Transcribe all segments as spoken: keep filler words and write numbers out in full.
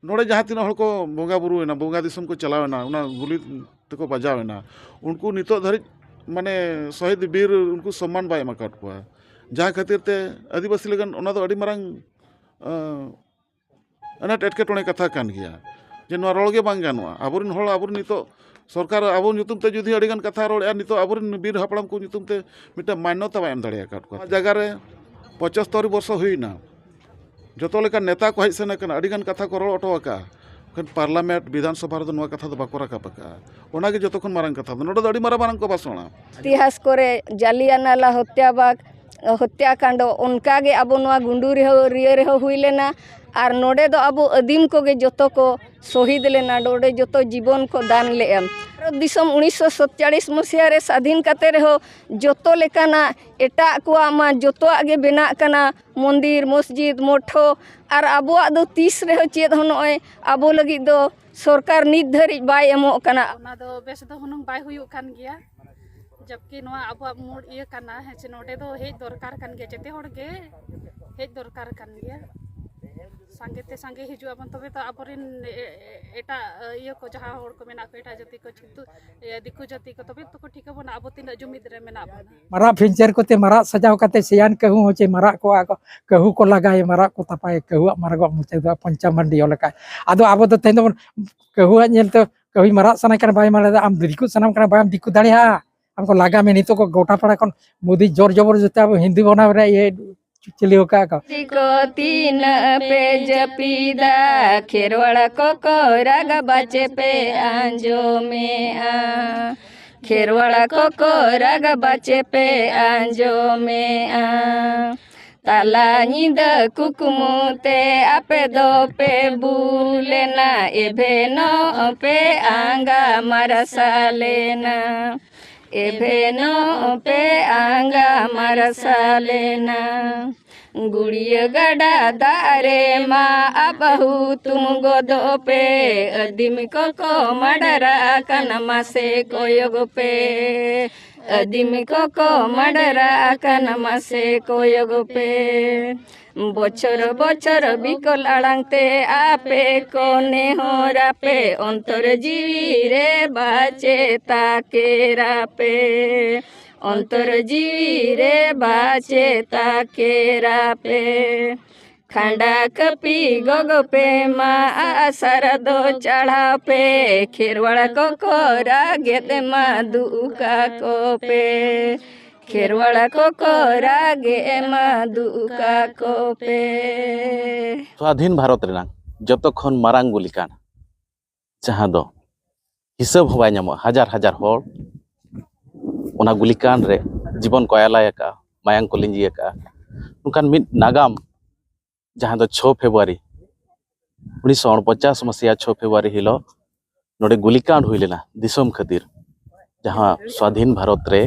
ᱱᱚᱰᱮ ᱡᱟᱦᱟᱸ ᱛᱤᱱᱟᱹᱜ ᱦᱚᱲ ᱠᱚ ᱵᱚᱸᱜᱟ ᱵᱩᱨᱩᱭᱮᱱᱟ, ᱵᱚᱸᱜᱟ ᱫᱤᱥᱚᱢ ᱠᱚ ᱪᱟᱞᱟᱣᱮᱱᱟ, ᱚᱱᱟ ᱜᱩᱞᱤ ᱛᱮᱠᱚ ᱵᱟᱡᱟᱣᱮᱱᱟ, ᱩᱱᱠᱩ ᱱᱤᱛᱚᱜ ᱫᱷᱟᱹᱨᱤᱡ ᱢᱟᱱᱮ ᱥᱚᱦᱤᱫ ᱵᱤᱨ ᱩᱱᱠᱩ ᱥᱚᱢᱢᱟᱱ ᱵᱟᱭ ᱮᱢ ᱟᱠᱟᱫ ᱠᱚᱣᱟ, ᱡᱟᱦᱟᱸ ᱠᱷᱟᱹᱛᱤᱨ ᱛᱮ ᱟᱹᱫᱤᱵᱟᱹᱥᱤ ᱞᱟᱹᱜᱤᱫ ᱚᱱᱟ ᱫᱚ ᱟᱹᱰᱤ ᱢᱟᱨᱟᱝ ᱟᱸ, ᱟᱱᱟᱴ ᱮᱴᱠᱮᱴᱚᱬᱮ ᱠᱟᱛᱷᱟ ᱠᱟᱱ ᱜᱮᱭᱟ, ᱡᱮ ᱱᱚᱣᱟ ᱨᱚᱲ ᱜᱮ ᱵᱟᱝ ᱜᱟᱱᱚᱜᱼᱟ᱾ ᱟᱵᱚᱨᱮᱱ ᱦᱚᱲ, ᱟᱵᱚᱨᱮᱱ ᱱᱤᱛᱚᱜ ᱥᱚᱨᱠᱟᱨ ᱟᱵᱚ ᱧᱩᱛᱩᱢ ᱛᱮ ᱡᱩᱫᱤ ᱟᱹᱰᱤᱜᱟᱱ ᱠᱟᱛᱷᱟ ᱨᱚᱲᱮᱫᱼᱟ, ᱱᱤᱛᱚᱜ ᱟᱵᱚᱨᱮᱱ ᱵᱤᱨ ᱦᱟᱯᱲᱟᱢ ᱠᱚ ᱧᱩᱛᱩᱢ ᱛᱮ ᱢᱤᱫᱴᱟᱝ ᱢᱟᱱᱱᱚᱛᱟ ᱵᱟᱭ ᱮᱢ ᱫᱟᱲᱮ ᱟᱠᱟᱫ ᱠᱚᱣᱟ᱾ ᱱᱚᱣᱟ ᱡᱟᱭᱜᱟ ᱨᱮ ᱯᱚᱸᱪᱟᱛᱛᱳᱨ ᱵᱚᱨᱥᱚ ᱦᱩᱭᱱᱟ, ᱡᱚᱛᱚ ᱞᱮᱠᱟᱱ ᱱᱮᱛᱟ ᱠᱚ ᱦᱮᱡ ᱥᱮᱱ ᱟᱠᱟᱱᱟ, ᱟᱹᱰᱤᱜᱟᱱ ᱠᱟᱛᱷᱟ ᱠᱚ ᱨᱚᱲ ᱦᱚᱴᱚ ᱟᱠᱟᱫᱼᱟ, ᱢᱮᱱᱠᱷᱟᱱ ᱯᱟᱨᱞᱟᱢᱮᱱᱴ, ᱵᱤᱫᱷᱟᱱ ᱥᱚᱵᱷᱟ ᱨᱮᱫᱚ ᱱᱚᱣᱟ ᱠᱟᱛᱷᱟ ᱫᱚ ᱵᱟᱠᱚ ᱨᱟᱠᱟᱵ ᱟᱠᱟᱫᱼᱟ᱾ ᱚᱱᱟᱜᱮ ᱡᱚᱛᱚ ᱠᱷᱚᱱ ᱢᱟᱨᱟᱝ ᱠᱟᱛᱷᱟ ᱫᱚ, ᱱᱚᱰᱮ ᱫᱚ ᱟᱹᱰᱤ ᱢᱟᱨᱟᱝ ᱢᱟᱨᱟᱝ ᱠᱚ ᱵᱷᱟᱥᱚᱬᱟ᱾ ᱤᱛᱤᱦᱟᱥ ᱠᱚᱨᱮ ᱡᱟᱞᱤᱭᱟᱱᱟᱞᱟ ᱦᱚᱛᱭᱟᱵᱟᱜ ᱦᱚᱛᱭᱟᱠᱟᱱᱰ ᱚᱱᱠᱟ ᱜᱮ ᱟᱵᱚ ᱱᱚᱣᱟ ᱜᱩᱸᱰᱩᱨᱤᱭᱟᱹ ᱨᱮᱦᱚᱸ ᱦᱩᱭ ᱞᱮᱱᱟ᱾ ᱟᱨ ᱱᱚᱰᱮ ᱫᱚ ᱟᱵᱚ ᱟᱹᱫᱤᱢ ᱠᱚᱜᱮ ᱡᱚᱛᱚ ᱠᱚ ᱥᱚᱦᱤᱫ ᱞᱮᱱᱟ, ᱱᱚᱰᱮ ᱡᱚᱛᱚ ᱡᱤᱵᱚᱱ ᱠᱚ ᱫᱟᱱ ᱞᱮᱜᱼᱟ᱾ ᱵᱷᱟᱨᱚᱛ ᱫᱤᱥᱚᱢ ᱩᱱᱤᱥᱥᱚ ᱥᱟᱛᱪᱟᱲᱤᱥ ᱢᱟᱹᱥᱤᱦᱟ ᱨᱮ ᱥᱟᱫᱷᱤᱱ ᱠᱟᱛᱮ ᱨᱮᱦᱚᱸ ᱡᱚᱛᱚ ᱞᱮᱠᱟᱱᱟᱜ ᱮᱴᱟᱜ ᱠᱚᱣᱟᱜ ᱢᱟ ᱡᱚᱛᱚᱣᱟᱜ ᱜᱮ ᱵᱮᱱᱟᱜ ᱠᱟᱱᱟ, ᱢᱚᱱᱫᱤᱨ, ᱢᱚᱥᱡᱤᱫ, ᱢᱚᱴᱷᱚ, ᱟᱨ ᱟᱵᱚᱣᱟᱜ ᱫᱚ ᱛᱤᱥ ᱨᱮᱦᱚᱸ ᱪᱮᱫ ᱦᱚᱸ ᱱᱚᱜᱼᱚᱭ ᱟᱵᱚ ᱞᱟᱹᱜᱤᱫ ᱫᱚ ᱥᱚᱨᱠᱟᱨ ᱱᱤᱛ ᱫᱷᱟᱹᱨᱤᱡ ᱵᱟᱭ ᱮᱢᱚᱜ ᱠᱟᱱᱟ᱾ ᱚᱱᱟ ᱫᱚ ᱵᱮᱥ ᱫᱚ ᱦᱩᱱᱟᱹᱝ ᱵᱟᱭ ᱦᱩᱭᱩᱜ ᱠᱟᱱ ᱜᱮᱭᱟ, ᱡᱟᱵᱠᱤ ᱱᱚᱣᱟ ᱟᱵᱚᱣᱟᱜ ᱢᱩᱲ ᱤᱭᱟᱹ ᱠᱟᱱᱟ, ᱦᱮᱸ ᱪᱮ, ᱱᱚᱰᱮ ᱫᱚ ᱦᱮᱡ ᱫᱚᱨᱠᱟᱨ ᱠᱟᱱ ᱜᱮᱭᱟ, ᱡᱮᱛᱮ ᱦᱚᱲ ᱜᱮ ᱦᱮᱡ ᱫᱚᱨᱠᱟᱨ ᱠᱟᱱ ᱜᱮᱭᱟ᱾ ᱥᱟᱸᱜᱮ ᱛᱮ ᱥᱟᱸᱜᱮ ᱦᱤᱡᱩᱜ ᱟᱵᱚᱱ, ᱛᱚᱵᱮ ᱛᱚ ᱟᱵᱚᱨᱮᱱ ᱮ-, ᱮ-, ᱮᱴᱟᱜ ᱤᱭᱟᱹ ᱠᱚ, ᱡᱟᱦᱟᱸ ᱦᱚᱲ ᱠᱚ ᱢᱮᱱᱟᱜ ᱠᱚ, ᱮᱴᱟᱜ ᱡᱟᱹᱛᱤ ᱠᱚ, ᱪᱷᱤᱛᱩ-, ᱮ, ᱫᱤᱠᱩ ᱡᱟᱹᱛᱤ ᱠᱚ, ᱛᱚᱵᱮ ᱛᱚᱠᱚ ᱴᱷᱤᱠᱟᱹ ᱵᱚᱱᱟ ᱟᱵᱚ ᱛᱤᱱᱟᱹᱜ ᱡᱩᱢᱤᱫ ᱨᱮ ᱢᱮᱱᱟᱜ ᱵᱚᱱᱟ᱾ ᱢᱟᱨᱟᱜ ᱯᱤᱧᱪᱟᱹᱨ ᱠᱚᱛᱮ ᱢᱟᱨᱟᱜ ᱥᱟᱡᱟᱣ ᱠᱟᱛᱮ ᱥᱮᱭᱟᱱ ᱠᱟᱹᱦᱩ ᱦᱚᱸ ᱪᱮ ᱢᱟᱨᱟᱜ ᱠᱚ ᱟᱠᱚ ᱠᱟᱹᱦᱩ ᱠᱚ ᱞᱟᱜᱟᱭ, ᱢᱟᱨᱟᱜ ᱠᱚ ᱛᱟᱯᱟᱭ, ᱠᱟᱹᱦᱩᱣᱟᱜ ᱢᱟᱨᱟᱜᱚᱜ ᱢᱚᱪᱟ ᱫᱚ ᱯᱚᱧᱪᱟᱢ ᱢᱟᱱᱰᱤᱭᱚ ᱞᱮᱠᱟ᱾ ᱟᱫᱚ ᱟᱵᱚ ᱫᱚ ᱛᱮᱦᱮᱧ ᱫᱚᱵᱚᱱ ᱠᱟᱹᱦᱩᱣᱟᱜ ᱧᱮᱞ ᱛᱮ ᱠᱟᱹᱦᱩᱭ ᱢᱟᱨᱟᱜ ᱥᱟᱱᱟᱭ ᱠᱟᱱᱟ, ᱵᱟᱭ ᱢᱟᱨᱟᱜ ᱫᱟ, ᱟᱢ ᱫᱤᱠᱩ ᱥᱟᱱᱟᱢ ᱠᱟᱱᱟ, ᱵᱟᱢ ᱫᱤᱠᱩ ᱫᱟᱲᱮᱭᱟᱜᱼᱟ᱾ ᱟᱢ ᱠᱚ ᱞᱟᱜᱟ ᱢᱮ ᱱᱤᱛᱚᱜ ᱠᱚ ᱜᱚᱴᱟ ᱯᱟᱲᱟ ᱠᱷᱚᱱ ᱢᱳᱫᱤ ᱡᱳᱨ ᱡᱚᱵᱚᱨ ᱡᱚᱛᱮ ᱟᱵᱚ ᱦᱤᱱᱫᱩ ᱵᱚᱱᱟᱣ ᱨᱮ ᱤᱭᱟᱹ ᱪᱤᱞᱤ ᱟᱠᱟᱫ ᱠᱚ᱾ ᱛᱤ ᱠᱚ ᱛᱤᱱᱟᱹᱜ ᱯᱮ ᱡᱟᱹᱯᱤᱫᱟ, ᱠᱷᱮᱨᱣᱟᱲ ᱠᱚᱠᱚ ᱨᱟᱜ ᱵᱟᱪᱮ ᱯᱮ ᱟᱸᱡᱚᱢᱮᱜᱼᱟ᱾ ᱠᱷᱮᱨᱣᱟᱲ ᱠᱚᱠᱚ ᱨᱟᱜ ᱵᱟᱪᱮ ᱯᱮ ᱟᱸᱡᱚᱢᱮᱜᱼᱟ᱾ ᱛᱟᱞᱟ ᱧᱤᱫᱟᱹ ᱠᱩᱠᱢᱩ ᱛᱮ ᱟᱯᱮ ᱫᱚᱯᱮ ᱵᱩᱞᱮᱱᱟ, ᱮᱵᱷᱮᱱᱚᱜ ᱯᱮ ᱟᱸᱜᱟ ᱢᱟᱨᱥᱟᱞᱮᱱᱟ᱾ ᱮᱵᱷᱮᱱᱚᱜ ᱯᱮ ᱟᱸᱜᱟ ᱢᱟᱨᱥᱟᱞᱮᱱᱟ᱾ ᱜᱩᱲᱤᱭᱟᱹ ᱜᱟᱰᱟ ᱫᱟᱜ ᱨᱮ ᱢᱟ ᱟᱵ ᱦᱩᱛᱩᱢ ᱜᱚᱫᱚᱜ ᱯᱮ, ᱟᱹᱫᱤᱢ ᱠᱚᱠᱚ ᱢᱟᱰᱨᱟ ᱟᱠᱟᱱᱟ, ᱢᱟᱥᱮ ᱠᱚᱭᱚᱜ ᱯᱮ᱾ ᱟᱹᱫᱤᱢ ᱠᱚᱠᱚ ᱢᱟᱰᱨᱟ ᱟᱠᱟᱱ ᱢᱟᱥᱮ ᱠᱚᱭᱚᱜ ᱯᱮ᱾ ᱵᱚᱪᱷᱚᱨ ᱵᱚᱪᱷᱚᱨ ᱵᱤᱠᱚᱞ ᱟᱲᱟᱝ ᱛᱮ ᱟᱯᱮ ᱠᱚ ᱱᱮᱦᱚᱨᱟᱯᱮ, ᱚᱱᱛᱚᱨ ᱡᱤᱣᱤ ᱨᱮ ᱵᱟᱪᱮ ᱛᱟᱠᱮᱨᱟᱯᱮ, ᱚᱱᱛᱚᱨ ᱡᱤᱣᱤ ᱨᱮ ᱵᱟᱪᱮ ᱛᱟᱠᱮᱨᱟᱯᱮ᱾ ᱠᱷᱟᱸᱰᱟ ᱠᱟᱹᱯᱤ ᱜᱚᱜᱚ ᱯᱮ ᱢᱟ, ᱟᱥᱟᱨᱟ ᱫᱚ ᱪᱟᱲᱦᱟᱣ ᱯᱮ, ᱠᱷᱮᱨᱣᱟᱲ ᱠᱚᱠᱚ ᱨᱟᱜᱮᱫ ᱢᱟ ᱫᱩᱜ ᱠᱟᱠᱚ ᱯᱮ, ᱠᱷᱮᱨᱣᱟᱲ ᱠᱚᱠᱚ ᱨᱟᱜᱮᱫ ᱢᱟ ᱫᱩᱜ ᱠᱟᱠᱚ ᱯᱮ᱾ ᱥᱣᱟᱫᱷᱤᱱ ᱵᱷᱟᱨᱚᱛ ᱨᱮᱱᱟᱜ ᱡᱚᱛᱚ ᱠᱷᱚᱱ ᱢᱟᱨᱟᱝ ᱜᱩᱞᱤᱠᱟᱸᱰ, ᱡᱟᱦᱟᱸ ᱫᱚ ᱦᱤᱥᱟᱹᱵ ᱦᱚᱸ ᱵᱟᱭ ᱧᱟᱢᱚᱜᱼᱟ, ᱦᱟᱡᱟᱨ ᱦᱟᱡᱟᱨ ᱦᱚᱲ ᱚᱱᱟ ᱜᱩᱞᱤᱠᱟᱸᱰ ᱨᱮ ᱡᱤᱵᱚᱱ ᱠᱚ ᱟᱞᱟᱭ ᱟᱠᱟᱫᱼᱟ, ᱢᱟᱭᱟᱝ ᱠᱚ ᱞᱤᱸᱡᱤ ᱟᱠᱟᱫᱼᱟ᱾ ᱱᱚᱝᱠᱟᱱ ᱢᱤᱫ ᱱᱟᱜᱟᱢ, ᱡᱟᱦᱟᱸ ᱫᱚ ᱪᱷᱚ ᱯᱷᱮᱵᱽᱨᱩᱣᱟᱨᱤ ᱩᱱᱤᱥᱥᱚ ᱩᱱᱯᱚᱪᱟᱥ ᱢᱟᱥᱤᱦᱟ ᱪᱷᱚ ᱯᱷᱮᱵᱽᱨᱩᱣᱟᱨᱤ ᱦᱤᱞᱳᱜ ᱱᱚᱰᱮ ᱜᱩᱞᱤᱠᱟᱸᱰ ᱦᱩᱭ ᱞᱮᱱᱟ ᱫᱤᱥᱚᱢ ᱠᱷᱟᱹᱛᱤᱨ, ᱡᱟᱦᱟᱸ ᱥᱣᱟᱫᱷᱤᱱ ᱵᱷᱟᱨᱚᱛ ᱨᱮ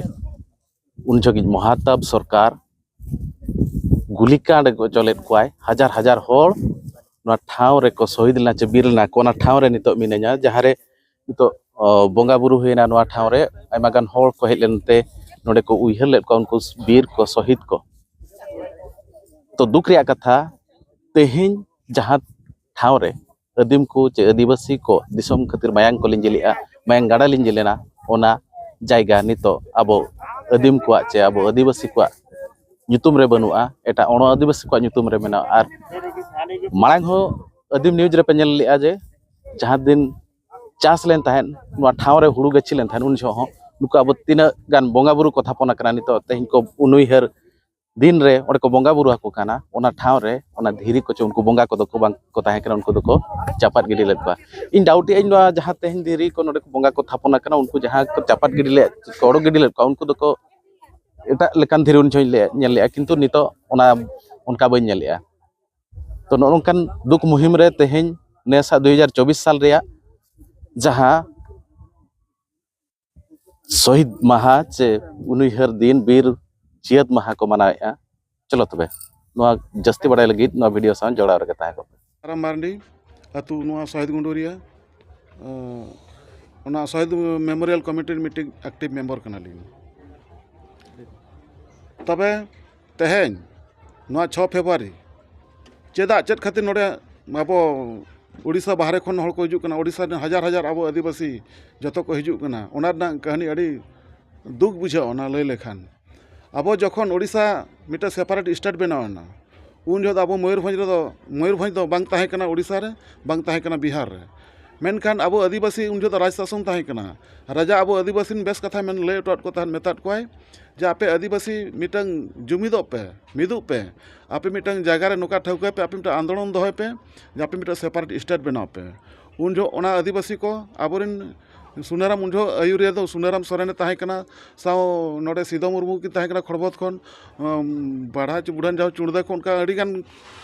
ᱩᱱ ᱡᱚᱠᱷᱚᱱ ᱢᱚᱦᱟᱛᱟᱵ ᱥᱚᱨᱠᱟᱨ ᱜᱩᱞᱤᱠᱟᱸᱰ ᱦᱚᱪᱚ ᱞᱮᱫ ᱠᱚᱣᱟᱭ, ᱦᱟᱡᱟᱨ ᱦᱟᱡᱟᱨ ᱦᱚᱲ ᱱᱚᱣᱟ ᱴᱷᱟᱶ ᱨᱮᱠᱚ ᱥᱚᱦᱤᱫ ᱞᱮᱱᱟ ᱪᱮ ᱵᱤᱨ ᱞᱮᱱᱟ ᱠᱚ᱾ ᱚᱱᱟ ᱴᱷᱟᱶ ᱨᱮ ᱱᱤᱛᱚᱜ ᱢᱤᱱᱟᱹᱧᱟ, ᱡᱟᱦᱟᱸ ᱨᱮ ᱱᱤᱛᱚᱜ ᱚ, ᱵᱚᱸᱜᱟ ᱵᱩᱨᱩ ᱦᱩᱭᱱᱟ ᱱᱚᱣᱟ ᱴᱷᱟᱶ ᱨᱮ᱾ ᱟᱭᱢᱟ ᱜᱟᱱ ᱦᱚᱲ ᱠᱚ ᱦᱮᱡ ᱞᱮᱱᱛᱮ ᱱᱚᱰᱮ ᱠᱚ ᱩᱭᱦᱟᱹᱨ ᱞᱮᱫ ᱠᱚᱣᱟ ᱩᱱᱠᱩ ᱵᱤᱨ ᱠᱚ, ᱥᱚᱦᱤᱫ ᱠᱚ᱾ ᱛᱚ, ᱫᱩᱠ ᱨᱮᱭᱟᱜ ᱠᱟᱛᱷᱟ, ᱛᱮᱦᱮᱧ ᱡᱟᱦᱟᱸ ᱴᱷᱟᱶ ᱨᱮ ᱟᱹᱫᱤᱢ ᱠᱚ ᱪᱮ ᱟᱹᱫᱤᱵᱟᱹᱥᱤ ᱠᱚ ᱫᱤᱥᱚᱢ ᱠᱷᱟᱹᱛᱤᱨ ᱢᱟᱭᱟᱝ ᱠᱚ ᱞᱤᱸᱡᱤ ᱞᱮᱫᱼᱟ, ᱢᱟᱭᱟᱝ ᱜᱟᱰᱟ ᱞᱤᱸᱡᱤ ᱞᱮᱱᱟ, ᱚᱱᱟ ᱡᱟᱭᱜᱟ ᱱᱤᱛᱚᱜ ᱟᱵᱚ ᱟᱹᱫᱤᱢ ᱠᱚᱣᱟᱜ ᱪᱮ ᱟᱵᱚ ᱟᱹᱫᱤᱵᱟᱹᱥᱤ ᱠᱚᱣᱟᱜ ᱧᱩᱛᱩᱢ ᱨᱮ ᱵᱟᱹᱱᱩᱜᱼᱟ, ᱮᱴᱟᱜ ᱚᱬᱚ ᱟᱹᱫᱤᱵᱟᱹᱥᱤ ᱠᱚᱣᱟᱜ ᱧᱩᱛᱩᱢ ᱨᱮ ᱢᱮᱱᱟᱜᱼᱟ᱾ ᱟᱨ ᱢᱟᱲᱟᱝ ᱦᱚᱸ ᱟᱹᱫᱤᱢ ᱱᱤᱭᱩᱡᱽ ᱨᱮᱯᱮ ᱧᱮᱞ ᱞᱮᱫᱼᱟ ᱡᱮ ᱡᱟᱦᱟᱸ ᱫᱤᱱ ᱪᱟᱥ ᱞᱮᱱ ᱛᱟᱦᱮᱸᱫ, ᱱᱚᱣᱟ ᱴᱷᱟᱶ ᱨᱮ ᱦᱩᱲᱩ ᱜᱟᱹᱪᱷᱤ ᱞᱮᱱ ᱛᱟᱦᱮᱸᱫ, ᱩᱱ ᱡᱚᱦᱚᱜ ᱦᱚᱸ ᱱᱩᱠᱩ ᱟᱵᱚ ᱛᱤᱱᱟᱹᱜ ᱜᱟᱱ ᱵᱚᱸᱜᱟ ᱵᱩᱨᱩ ᱠᱚ ᱛᱷᱟᱯᱚᱱ ᱟᱠᱟᱱᱟ, ᱱᱤᱛᱚᱜ ᱛᱮᱦᱮᱧ ᱠᱚ ᱩᱱᱩᱭᱦᱟᱹᱨ ᱫᱤᱱ ᱨᱮ ᱚᱸᱰᱮ ᱠᱚ ᱵᱚᱸᱜᱟ ᱵᱩᱨᱩ ᱟᱠᱚ ᱠᱟᱱᱟ, ᱚᱱᱟ ᱴᱷᱟᱶ ᱨᱮ ᱚᱱᱟ ᱫᱷᱤᱨᱤ ᱠᱚ ᱪᱮ ᱩᱱᱠᱩ ᱵᱚᱸᱜᱟ ᱠᱚᱫᱚ ᱠᱚ ᱵᱟᱝ ᱠᱚ ᱛᱟᱦᱮᱸ ᱠᱟᱱᱟ, ᱩᱱᱠᱩ ᱫᱚᱠᱚ ᱪᱟᱯᱟᱫ ᱜᱤᱰᱤ ᱞᱮᱫ ᱠᱚᱣᱟ᱾ ᱤᱧ ᱰᱟᱣᱩᱴ ᱮᱫ ᱟᱹᱧ, ᱱᱚᱣᱟ ᱡᱟᱦᱟᱸ ᱛᱮᱦᱮᱧ ᱫᱷᱤᱨᱤ ᱠᱚ ᱱᱚᱰᱮ ᱠᱚ ᱵᱚᱸᱜᱟ ᱠᱚ ᱛᱷᱟᱯᱚᱱ ᱟᱠᱟᱱᱟ, ᱩᱱᱠᱩ ᱡᱟᱦᱟᱸ ᱠᱚ ᱪᱟᱯᱟᱫ ᱜᱤᱰᱤ ᱞᱮᱫ ᱠᱚ, ᱚᱰᱚᱠ ᱜᱤᱰᱤ ᱞᱮᱫ ᱠᱚᱣᱟ, ᱩᱱᱠᱩ ᱫᱚᱠᱚ ᱮᱴᱟᱜ ᱞᱮᱠᱟᱱ ᱫᱷᱤᱨᱤ ᱩᱱ ᱡᱚᱦᱚᱜ ᱤᱧ ᱧᱮᱞ ᱞᱮᱫᱼᱟ, ᱠᱤᱱᱛᱩ ᱱᱤᱛᱚᱜ ᱚᱱᱟ ᱚᱱᱠᱟ ᱵᱟᱹᱧ ᱧᱮᱞ ᱞᱮᱫᱼᱟ᱾ ᱛᱚ, ᱱᱚᱜᱼᱚ ᱱᱚᱝᱠᱟᱱ ᱫᱩᱠ ᱢᱩᱦᱤᱢ ᱨᱮ ᱛᱮᱦᱮᱧ ᱱᱮᱥᱟᱜ ᱫᱩ ᱦᱟᱡᱟᱨ ᱪᱚᱵᱵᱤᱥ ᱥᱟᱞ ᱨᱮᱭᱟᱜ ᱡᱟᱦᱟᱸ ᱥᱚᱦᱤᱫ ᱢᱟᱦᱟ ᱪᱮ ᱩᱱᱩᱭᱦᱟᱹᱨ ᱫᱤᱱ, ᱵᱤᱨ ᱡᱤᱭᱟᱹᱛ ᱢᱟᱦᱟ ᱠᱚ ᱢᱟᱱᱟᱣᱮᱫᱼᱟ᱾ ᱪᱚᱞᱚ ᱛᱚᱵᱮ, ᱱᱚᱣᱟ ᱡᱟᱹᱥᱛᱤ ᱵᱟᱲᱟᱭ ᱞᱟᱹᱜᱤᱫ ᱱᱚᱣᱟ ᱵᱷᱤᱰᱤᱭᱳ ᱥᱟᱶ ᱡᱚᱲᱟᱣ ᱨᱮᱜᱮ ᱛᱟᱦᱮᱸ ᱠᱚᱜ ᱯᱮ᱾ ᱨᱟᱢ ᱢᱟᱨᱰᱤ, ᱟᱹᱛᱩ ᱱᱚᱣᱟ ᱥᱚᱦᱤᱫ ᱜᱩᱸᱰᱩᱨᱤᱭᱟ᱾ ᱚᱱᱟ ᱥᱚᱦᱤᱫ ᱢᱮᱢᱳᱨᱤᱭᱟᱞ ᱠᱚᱢᱤᱴᱤ ᱨᱮ ᱢᱤᱫᱴᱤᱡ ᱮᱠᱴᱤᱵᱷ ᱢᱮᱢᱵᱟᱨ ᱠᱟᱱᱟᱞᱤᱧ᱾ ᱛᱚᱵᱮ ᱛᱮᱦᱮᱧ ᱱᱚᱣᱟ ᱪᱷᱚ ᱯᱷᱮᱵᱽᱨᱩᱣᱟᱨᱤ ᱪᱮᱫᱟᱜ, ᱪᱮᱫ ᱠᱷᱟᱹᱛᱤᱨ ᱱᱚᱰᱮ ᱟᱵᱚ ᱳᱰᱤᱥᱟ ᱵᱟᱦᱨᱮ ᱠᱷᱚᱱ ᱦᱚᱲ ᱠᱚ ᱦᱤᱡᱩᱜ ᱠᱟᱱᱟ, ᱳᱰᱤᱥᱟ ᱨᱮᱱ ᱦᱟᱡᱟᱨ ᱦᱟᱡᱟᱨ ᱟᱵᱚ ᱟᱹᱫᱤᱵᱟᱹᱥᱤ ᱡᱚᱛᱚ ᱠᱚ ᱦᱤᱡᱩᱜ ᱠᱟᱱᱟ, ᱚᱱᱟ ᱨᱮᱱᱟᱜ ᱠᱟᱹᱦᱱᱤ ᱟᱹᱰᱤ ᱫᱩᱠ ᱵᱩᱡᱷᱟᱹᱜᱼᱟ ᱚᱱᱟ ᱞᱟᱹᱭ ᱞᱮᱠᱷᱟᱱ᱾ ᱟᱵᱚ ᱡᱚᱠᱷᱚᱱ ᱳᱰᱤᱥᱟ ᱢᱤᱫᱴᱮᱱ ᱥᱮᱯᱟᱨᱮᱴ ᱥᱴᱮᱴ ᱵᱮᱱᱟᱣ ᱮᱱᱟ, ᱩᱱ ᱡᱚᱦᱚᱜ ᱫᱚ ᱟᱵᱚ ᱢᱚᱭᱩᱨᱵᱷᱚᱸᱡᱽ ᱨᱮᱫᱚ, ᱢᱚᱭᱩᱨᱵᱷᱚᱸᱡᱽ ᱫᱚ ᱵᱟᱝ ᱛᱟᱦᱮᱸ ᱠᱟᱱᱟ ᱳᱰᱤᱥᱟ ᱨᱮ, ᱵᱟᱝ ᱛᱟᱦᱮᱸ ᱠᱟᱱᱟ ᱵᱤᱦᱟᱨ ᱨᱮ᱾ ᱢᱮᱱᱠᱷᱟᱱ ᱟᱵᱚ ᱟᱹᱫᱤᱵᱟᱹᱥᱤ ᱩᱱ ᱡᱚᱦᱚᱜ ᱫᱚ ᱨᱟᱡᱽ ᱥᱟᱥᱚᱱ ᱛᱟᱦᱮᱸ ᱠᱟᱱᱟ᱾ ᱨᱟᱡᱟ ᱟᱵᱚ ᱟᱹᱫᱤᱵᱟᱹᱥᱤ ᱵᱮᱥ ᱠᱟᱛᱷᱟ ᱢᱮᱱ ᱞᱟᱹᱭ ᱦᱚᱴᱚᱣᱟᱫ ᱠᱚ ᱛᱟᱦᱮᱸᱫ, ᱢᱮᱛᱟᱫ ᱠᱚᱣᱟᱭ ᱡᱮ ᱟᱯᱮ ᱟᱹᱫᱤᱵᱟᱹᱥᱤ ᱢᱤᱫᱴᱟᱝ ᱡᱩᱢᱤᱫᱚᱜ ᱯᱮ, ᱢᱤᱫᱚᱜ ᱯᱮ, ᱟᱯᱮ ᱢᱤᱫᱴᱟᱝ ᱡᱟᱭᱜᱟ ᱨᱮ ᱱᱚᱝᱠᱟ ᱴᱷᱟᱹᱣᱠᱟᱹᱭ ᱯᱮ, ᱟᱯᱮ ᱢᱤᱫᱴᱟᱝ ᱟᱱᱫᱳᱞᱚᱱ ᱫᱚᱦᱚᱭ ᱯᱮ ᱡᱮ ᱟᱯᱮ ᱢᱤᱫᱴᱟᱝ ᱥᱮᱯᱟᱨᱮᱴ ᱥᱴᱮᱴ ᱵᱮᱱᱟᱣ ᱯᱮ᱾ ᱩᱱ ᱡᱚᱦᱚᱜ ᱚᱱᱟ ᱟᱹᱫᱤᱵᱟᱹᱥᱤ ᱠᱚ ᱟᱵᱚᱨᱮᱱ ᱥᱩᱱᱟᱹᱨᱟᱢ, ᱩᱱ ᱡᱚᱦᱚᱜ ᱟᱹᱭᱩᱨᱤᱭᱟᱹ ᱫᱚ ᱥᱩᱱᱟᱹᱨᱟᱢ ᱥᱚᱨᱮᱱᱮ ᱛᱟᱦᱮᱸ ᱠᱟᱱᱟ, ᱥᱟᱶ ᱱᱚᱰᱮ ᱥᱤᱫᱚ ᱢᱩᱨᱢᱩ ᱠᱤᱱ ᱛᱟᱦᱮᱸ ᱠᱟᱱᱟ ᱠᱷᱚᱲᱵᱚᱛ ᱠᱷᱚᱱ, ᱩᱢ, ᱵᱟᱲᱦᱟ ᱪᱩ-, ᱵᱩᱰᱷᱟᱱ ᱡᱟᱦᱟᱸ ᱪᱩᱲᱫᱟᱹ ᱠᱷᱚᱱ ᱚᱱᱠᱟ ᱟᱹᱰᱤᱜᱟᱱ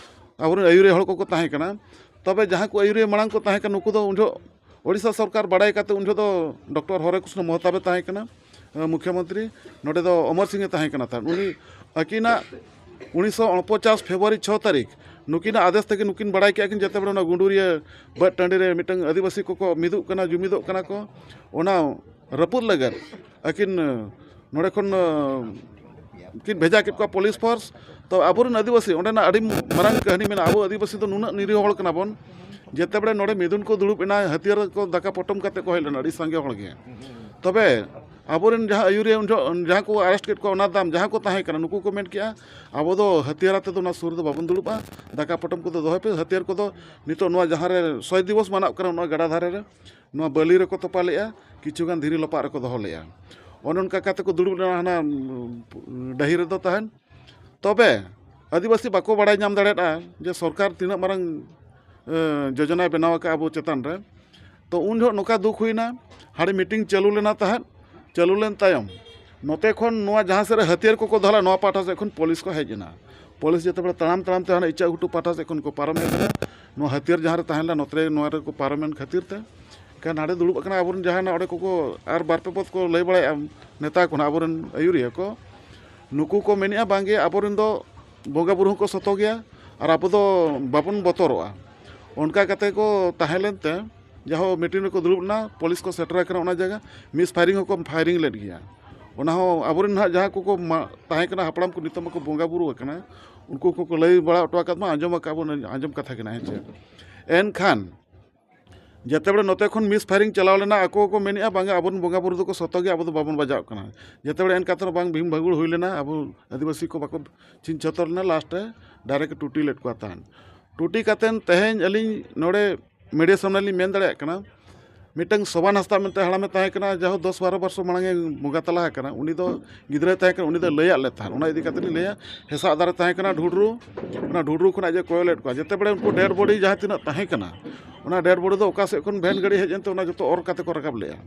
ᱟᱵᱚᱨᱮᱱ ᱟᱹᱭᱩᱨᱤᱭᱟᱹ ᱦᱚᱲ ᱠᱚᱠᱚ ᱛᱟᱦᱮᱸ ᱠᱟᱱᱟ᱾ ᱛᱚᱵᱮ ᱡᱟᱦᱟᱸ ᱠᱚ ᱟᱹᱭᱩᱨᱤᱭᱟᱹ ᱢᱟᱲᱟᱝ ᱠᱚ ᱛᱟᱦᱮᱸ ᱠᱟᱱᱟ, ᱱᱩᱠᱩ ᱫᱚ ᱩᱱ ᱡᱚᱦᱚᱜ ᱳᱰᱤᱥᱟ ᱥᱚᱨᱠᱟᱨ ᱵᱟᱲᱟᱭ ᱠᱟᱛᱮ ᱩᱱ ᱡᱚᱦᱚᱜ ᱫᱚ ᱰᱚᱠᱴᱚᱨ ᱦᱚᱨᱮ ᱠᱨᱤᱥᱱᱚ ᱢᱚᱦᱛᱟᱵᱮ ᱛᱟᱦᱮᱸ ᱠᱟᱱᱟ, ᱮ, ᱢᱩᱠᱷᱭᱚᱢᱚᱱᱛᱨᱤ᱾ ᱱᱚᱰᱮ ᱫᱚ ᱚᱢᱚᱨ ᱥᱤᱝ ᱮ ᱛᱟᱦᱮᱸ ᱠᱟᱱᱟ ᱛᱟᱦᱮᱸᱫ᱾ ᱩᱱᱤ ᱟᱹᱠᱤᱱᱟᱜ ᱩᱱᱤᱥᱥᱚ ᱩᱱᱯᱚᱪᱟᱥ ᱯᱷᱮᱵᱽᱨᱩᱣᱟᱨᱤ ᱪᱷᱚ ᱛᱟᱹᱨᱤᱠᱷ ᱱᱩᱠᱤᱱᱟᱜ ᱟᱫᱮᱥ ᱛᱮᱜᱮ ᱱᱩᱠᱤᱱ ᱵᱟᱲᱟᱭ ᱠᱮᱜᱼᱟ ᱠᱤᱱ, ᱡᱮᱛᱮ ᱵᱮᱲᱮ ᱚᱱᱟ ᱜᱩᱸᱰᱩᱨᱤᱭᱟᱹ ᱵᱟᱹᱫ ᱴᱟᱺᱰᱤ ᱨᱮ ᱢᱤᱫᱴᱟᱝ ᱟᱹᱫᱤᱵᱟᱹᱥᱤ ᱠᱚᱠᱚ ᱢᱤᱫᱚᱜ ᱠᱟᱱᱟ, ᱡᱩᱢᱤᱫᱚᱜ ᱠᱟᱱᱟ ᱠᱚ, ᱚᱱᱟ ᱨᱟᱹᱯᱩᱫ ᱞᱟᱹᱜᱤᱫ ᱟᱹᱠᱤᱱ, ᱮ, ᱱᱚᱰᱮ ᱠᱷᱚᱱ, ᱮ, ᱠᱤᱱ ᱵᱷᱮᱡᱟ ᱠᱮᱫ ᱠᱚᱣᱟ ᱯᱩᱞᱤᱥ ᱯᱷᱳᱨᱥ᱾ ᱛᱚ ᱟᱵᱚᱨᱮᱱ ᱟᱹᱫᱤᱵᱟᱹᱥᱤ, ᱚᱸᱰᱮᱱᱟᱜ ᱟᱹᱰᱤ ᱢᱟᱨᱟᱝ ᱠᱟᱹᱦᱱᱤ ᱢᱮᱱᱟᱜᱼᱟ᱾ ᱟᱵᱚ ᱟᱹᱫᱤᱵᱟᱹᱥᱤ ᱫᱚ ᱱᱩᱱᱟᱹᱜ ᱱᱤᱨᱤᱦᱚ ᱦᱚᱲ ᱠᱟᱱᱟ ᱵᱚᱱ, ᱡᱮᱛᱮ ᱵᱮᱲᱮ ᱱᱚᱰᱮ ᱢᱤᱫᱩᱱ ᱠᱚ ᱫᱩᱲᱩᱵ ᱮᱱᱟ, ᱦᱟᱹᱛᱭᱟᱹᱨ ᱠᱚ ᱫᱟᱠᱟ ᱯᱚᱴᱚᱢ ᱠᱟᱛᱮ ᱠᱚ ᱦᱮᱡ ᱞᱮᱱᱟ, ᱟᱹᱰᱤ ᱥᱟᱸᱜᱮ ᱦᱚᱲ ᱜᱮ᱾ ᱛᱚᱵᱮ ᱟᱵᱚᱨᱮᱱ ᱡᱟᱦᱟᱸ ᱟᱹᱭᱩᱨᱤᱭᱟᱹ ᱩᱱ ᱡᱚᱦᱚᱜ ᱡᱟᱦᱟᱸ ᱠᱚ ᱟᱨᱮᱥᱴ ᱠᱮᱫ ᱠᱚᱣᱟ, ᱚᱱᱟ ᱫᱟᱢ ᱡᱟᱦᱟᱸ ᱠᱚ ᱛᱟᱦᱮᱸ ᱠᱟᱱᱟ, ᱱᱩᱠᱩ ᱠᱚ ᱢᱮᱱ ᱠᱮᱜᱼᱟ, ᱟᱵᱚ ᱫᱚ ᱦᱟᱹᱛᱭᱟᱹᱨ ᱟᱛᱮ ᱫᱚ ᱚᱱᱟ ᱥᱩᱨ ᱨᱮᱫᱚ ᱵᱟᱵᱚᱱ ᱫᱩᱲᱩᱵᱼᱟ, ᱫᱟᱠᱟ ᱯᱚᱴᱚᱢ ᱠᱚᱫᱚ ᱫᱚᱦᱚᱭ ᱯᱮ, ᱦᱟᱹᱛᱭᱟᱹᱨ ᱠᱚᱫᱚ ᱱᱤᱛᱚᱜ ᱱᱚᱣᱟ ᱡᱟᱦᱟᱸ ᱨᱮ ᱥᱚᱦᱤᱫ ᱫᱤᱵᱚᱥ ᱢᱟᱱᱟᱣ ᱠᱟᱱᱟ, ᱚᱱᱟ ᱜᱟᱰᱟ ᱫᱷᱟᱨᱮ ᱨᱮ ᱱᱚᱣᱟ ᱵᱟᱹᱞᱤ ᱨᱮᱠᱚ ᱛᱚᱯᱟ ᱞᱮᱜᱼᱟ, ᱠᱤᱪᱷᱩ ᱜᱟᱱ ᱫᱷᱤᱨᱤ ᱞᱚᱯᱟᱜ ᱨᱮᱠᱚ ᱫᱚᱦᱚ ᱞᱮᱜᱼᱟ᱾ ᱚᱱᱮ ᱚᱱᱠᱟ ᱠᱟᱛᱮ ᱠᱚ ᱫᱩᱲᱩᱵ ᱞᱮᱱᱟ ᱦᱟᱱᱟ, ᱩᱸ, ᱰᱟᱹᱦᱤ ᱨᱮᱫᱚ ᱛᱟᱦᱮᱱ᱾ ᱛᱚᱵᱮ ᱟᱹᱫᱤᱵᱟᱹᱥᱤ ᱵᱟᱠᱚ ᱵᱟᱲᱟᱭ ᱧᱟᱢ ᱫᱟᱲᱮᱭᱟᱫᱼᱟ ᱡᱮ ᱥᱚᱨᱠᱟᱨ ᱛᱤᱱᱟᱹᱜ ᱢᱟᱨᱟᱝ, ᱮ, ᱡᱳᱡᱚᱱᱟᱭ ᱵᱮᱱᱟᱣ ᱟᱠᱟᱫᱼᱟ ᱟᱵᱚ ᱪᱮᱛᱟᱱ ᱨᱮ᱾ ᱛᱚ ᱩᱱ ᱡᱚᱦᱚᱜ ᱱᱚᱝᱠᱟ ᱫᱩᱠ ᱦᱩᱭᱱᱟ, ᱦᱟᱸᱰᱮ ᱢᱤᱴᱤᱝ ᱪᱟᱹᱞᱩ ᱞᱮᱱᱟ ᱛᱟᱦᱮᱸᱫ, ᱪᱟᱹᱞᱩ ᱞᱮᱱ ᱛᱟᱭᱚᱢ ᱱᱚᱛᱮ ᱠᱷᱚᱱ ᱱᱚᱣᱟ ᱡᱟᱦᱟᱸ ᱥᱮᱫ ᱨᱮ ᱦᱟᱹᱛᱭᱟᱹᱨ ᱠᱚᱠᱚ ᱫᱚᱦᱚ ᱞᱮᱫ, ᱱᱚᱣᱟ ᱯᱟᱦᱴᱟ ᱥᱮᱫ ᱠᱷᱚᱱ ᱯᱩᱞᱤᱥ ᱠᱚ ᱦᱮᱡ ᱮᱱᱟ᱾ ᱯᱩᱞᱤᱥ ᱡᱮᱛᱮ ᱵᱮᱲᱮ ᱛᱟᱲᱟᱢ ᱛᱟᱲᱟᱢ ᱛᱮ ᱦᱟᱱᱮ ᱤᱪᱟᱹᱜ ᱜᱷᱩᱴᱩ ᱯᱟᱦᱴᱟ ᱥᱮᱫ ᱠᱷᱚᱱ ᱠᱚ ᱯᱟᱨᱚᱢ ᱦᱮᱡ ᱮᱱᱟ, ᱱᱚᱣᱟ ᱦᱟᱹᱛᱭᱟᱹᱨ ᱡᱟᱦᱟᱸ ᱨᱮ ᱛᱟᱦᱮᱸ ᱞᱮᱱᱟ ᱱᱚᱛᱮ ᱨᱮ ᱱᱚᱣᱟ ᱨᱮᱠᱚ ᱯᱟᱨᱚᱢᱮᱱ ᱠᱷᱟᱹᱛᱤᱨ ᱛᱮ᱾ ᱮᱱᱠᱷᱟᱱ ᱦᱟᱸᱰᱮ ᱫᱩᱲᱩᱵ ᱟᱠᱟᱱᱟ ᱟᱵᱚᱨᱮᱱ ᱡᱟᱦᱟᱸᱭ ᱱᱟᱜ ᱚᱸᱰᱮ ᱠᱚᱠᱚ ᱟᱨ ᱵᱟᱨ ᱯᱮ ᱯᱚᱫ ᱠᱚ ᱞᱟᱹᱭ ᱵᱟᱲᱟᱭᱮᱫᱼᱟ, ᱱᱮᱛᱟ ᱠᱚ ᱱᱟᱜ ᱟᱵᱚᱨᱮᱱ ᱟᱹᱭᱩᱨᱤᱭᱟᱹ ᱠᱚ, ᱱᱩᱠᱩ ᱠᱚ ᱢᱮᱱᱮᱫᱼᱟ ᱵᱟᱝᱜᱮ ᱟᱵᱚᱨᱮᱱ ᱫᱚ ᱵᱚᱸᱜᱟ ᱵᱩᱨᱩ ᱦᱚᱸᱠᱚ ᱥᱚᱛᱚ ᱜᱮᱭᱟ ᱟᱨ ᱟᱵᱚ ᱫᱚ ᱵᱟᱵᱚᱱ ᱵᱚᱛᱚᱨᱚᱜᱼᱟ᱾ ᱚᱱᱠᱟ ᱠᱟᱛᱮ ᱠᱚ ᱛᱟᱦᱮᱸ ᱞᱮᱱᱛᱮ ᱡᱟᱦᱳ ᱢᱤᱴᱤᱝ ᱨᱮᱠᱚ ᱫᱩᱲᱩᱵ ᱮᱱᱟ, ᱯᱩᱞᱤᱥ ᱠᱚ ᱥᱮᱴᱮᱨ ᱟᱠᱟᱱᱟ ᱚᱱᱟ ᱡᱟᱭᱜᱟ, ᱢᱤᱥ ᱯᱷᱟᱭᱨᱤᱝ ᱦᱚᱸᱠᱚ ᱯᱷᱟᱭᱨᱤᱝ ᱞᱮᱫ ᱜᱮᱭᱟ᱾ ᱚᱱᱟ ᱦᱚᱸ ᱟᱵᱚᱨᱮᱱ ᱦᱟᱸᱜ ᱡᱟᱦᱟᱸ ᱠᱚᱠᱚ ᱢᱟ-, ᱛᱟᱦᱮᱸ ᱠᱟᱱᱟ, ᱦᱟᱯᱲᱟᱢ ᱠᱚ, ᱱᱤᱛᱚᱜ ᱢᱟᱠᱚ ᱵᱚᱸᱜᱟ ᱵᱩᱨᱩ ᱟᱠᱟᱱᱟ, ᱩᱱᱠᱩ ᱠᱚᱠᱚ ᱞᱟᱹᱭ ᱵᱟᱲᱟ ᱦᱚᱴᱚ ᱟᱠᱟᱫ ᱢᱟ, ᱟᱸᱡᱚᱢ ᱟᱠᱟᱫ ᱵᱚᱱ, ᱟᱸᱡᱚᱢ ᱠᱟᱛᱷᱟ ᱠᱟᱱᱟ, ᱦᱮᱸ ᱪᱮ? ᱮᱱᱠᱷᱟᱱ ᱡᱮᱛᱮ ᱵᱮᱲᱮ ᱱᱚᱛᱮ ᱠᱷᱚᱱ ᱢᱤᱥ ᱯᱷᱟᱭᱟᱨᱤᱝ ᱪᱟᱞᱟᱣ ᱞᱮᱱᱟ, ᱟᱠᱚ ᱠᱚ ᱢᱮᱱᱮᱫᱼᱟ, ᱵᱟᱝᱟ, ᱟᱵᱚᱨᱮᱱ ᱵᱚᱸᱜᱟ ᱵᱩᱨᱩ ᱫᱚᱠᱚ ᱥᱚᱛᱚ ᱜᱮᱭᱟ, ᱟᱵᱚ ᱫᱚ ᱵᱟᱵᱚᱱ ᱵᱟᱡᱟᱣ ᱠᱟᱱᱟ᱾ ᱡᱮᱛᱮ ᱵᱮᱲᱮ ᱮᱱ ᱠᱟᱛᱮ ᱵᱟᱝ ᱵᱷᱤᱢ ᱵᱷᱟᱹᱜᱩᱲ ᱦᱩᱭ ᱞᱮᱱᱟ, ᱟᱵᱚ ᱟᱹᱫᱤᱵᱟᱹᱥᱤ ᱠᱚ ᱵᱟᱠᱚ ᱪᱷᱤᱝ ᱪᱷᱚᱛᱚᱨ ᱞᱮᱱᱟ, ᱞᱟᱥᱴ ᱨᱮ ᱰᱟᱭᱨᱮᱠᱴ ᱴᱩᱴᱤ ᱞᱮᱫ ᱠᱚᱣᱟ ᱛᱟᱦᱮᱱ᱾ ᱴᱩᱴᱤ ᱠᱟᱛᱮᱱ ᱛᱮᱦᱮᱧ ᱟᱹᱞᱤᱧ ᱱᱚᱰᱮ ᱢᱤᱰᱤᱭᱟ ᱥᱟᱢᱱᱮ ᱞᱤᱧ ᱢᱮᱱ ᱫᱟᱲᱮᱭᱟᱜ ᱠᱟᱱᱟ, ᱢᱤᱫᱴᱟᱝ ᱥᱳᱵᱟᱱ ᱦᱟᱸᱥᱫᱟ ᱢᱮᱱᱛᱮ ᱦᱟᱲᱟᱢᱮ ᱛᱟᱦᱮᱸ ᱠᱟᱱᱟ, ᱡᱟᱦᱳ ᱫᱚᱥ ᱵᱟᱨᱚ ᱵᱚᱨᱥᱚ ᱢᱟᱲᱟᱝ ᱮ ᱵᱚᱸᱜᱟ ᱛᱟᱞᱟ ᱟᱠᱟᱱᱟ, ᱩᱱᱤ ᱫᱚ ᱜᱤᱫᱽᱨᱟᱹᱭ ᱛᱟᱦᱮᱸ ᱠᱟᱱᱟ, ᱩᱱᱤ ᱫᱚᱭ ᱞᱟᱹᱭᱟᱫ ᱞᱮ ᱛᱟᱦᱮᱸᱫ᱾ ᱚᱱᱟ ᱤᱫᱤ ᱠᱟᱛᱮ ᱞᱤᱧ ᱞᱟᱹᱭᱟ, ᱦᱮᱸᱥᱟᱜ ᱫᱟᱨᱮ ᱛᱟᱦᱮᱸ ᱠᱟᱱᱟ ᱰᱷᱩᱰᱨᱩ, ᱚᱱᱟ ᱰᱷᱩᱰᱨᱩ ᱠᱷᱚᱱᱟᱜ ᱡᱮ ᱠᱚᱭᱚᱞᱮᱫ ᱠᱚᱣᱟ, ᱡᱮᱛᱮ ᱵᱮᱲᱮ ᱩᱱᱠᱩ ᱰᱮᱰ ᱵᱚᱰᱤ ᱡᱟᱦᱟᱸ ᱛᱤᱱᱟᱹᱜ ᱛᱟᱦᱮᱸ ᱠᱟᱱᱟ, ᱚᱱᱟ ᱰᱮᱰ ᱵᱚᱰᱤ ᱫᱚ ᱚᱠᱟ ᱥᱮᱫ ᱠᱷᱚᱱ ᱵᱷᱮᱱ ᱜᱟᱹᱰᱤ ᱦᱮᱡ ᱮᱱᱛᱮ ᱚᱱᱟ ᱡᱚᱛᱚ ᱚᱨ ᱠᱟᱛᱮ ᱠᱚ ᱨᱟᱠᱟᱵ ᱞᱮᱜᱼᱟ᱾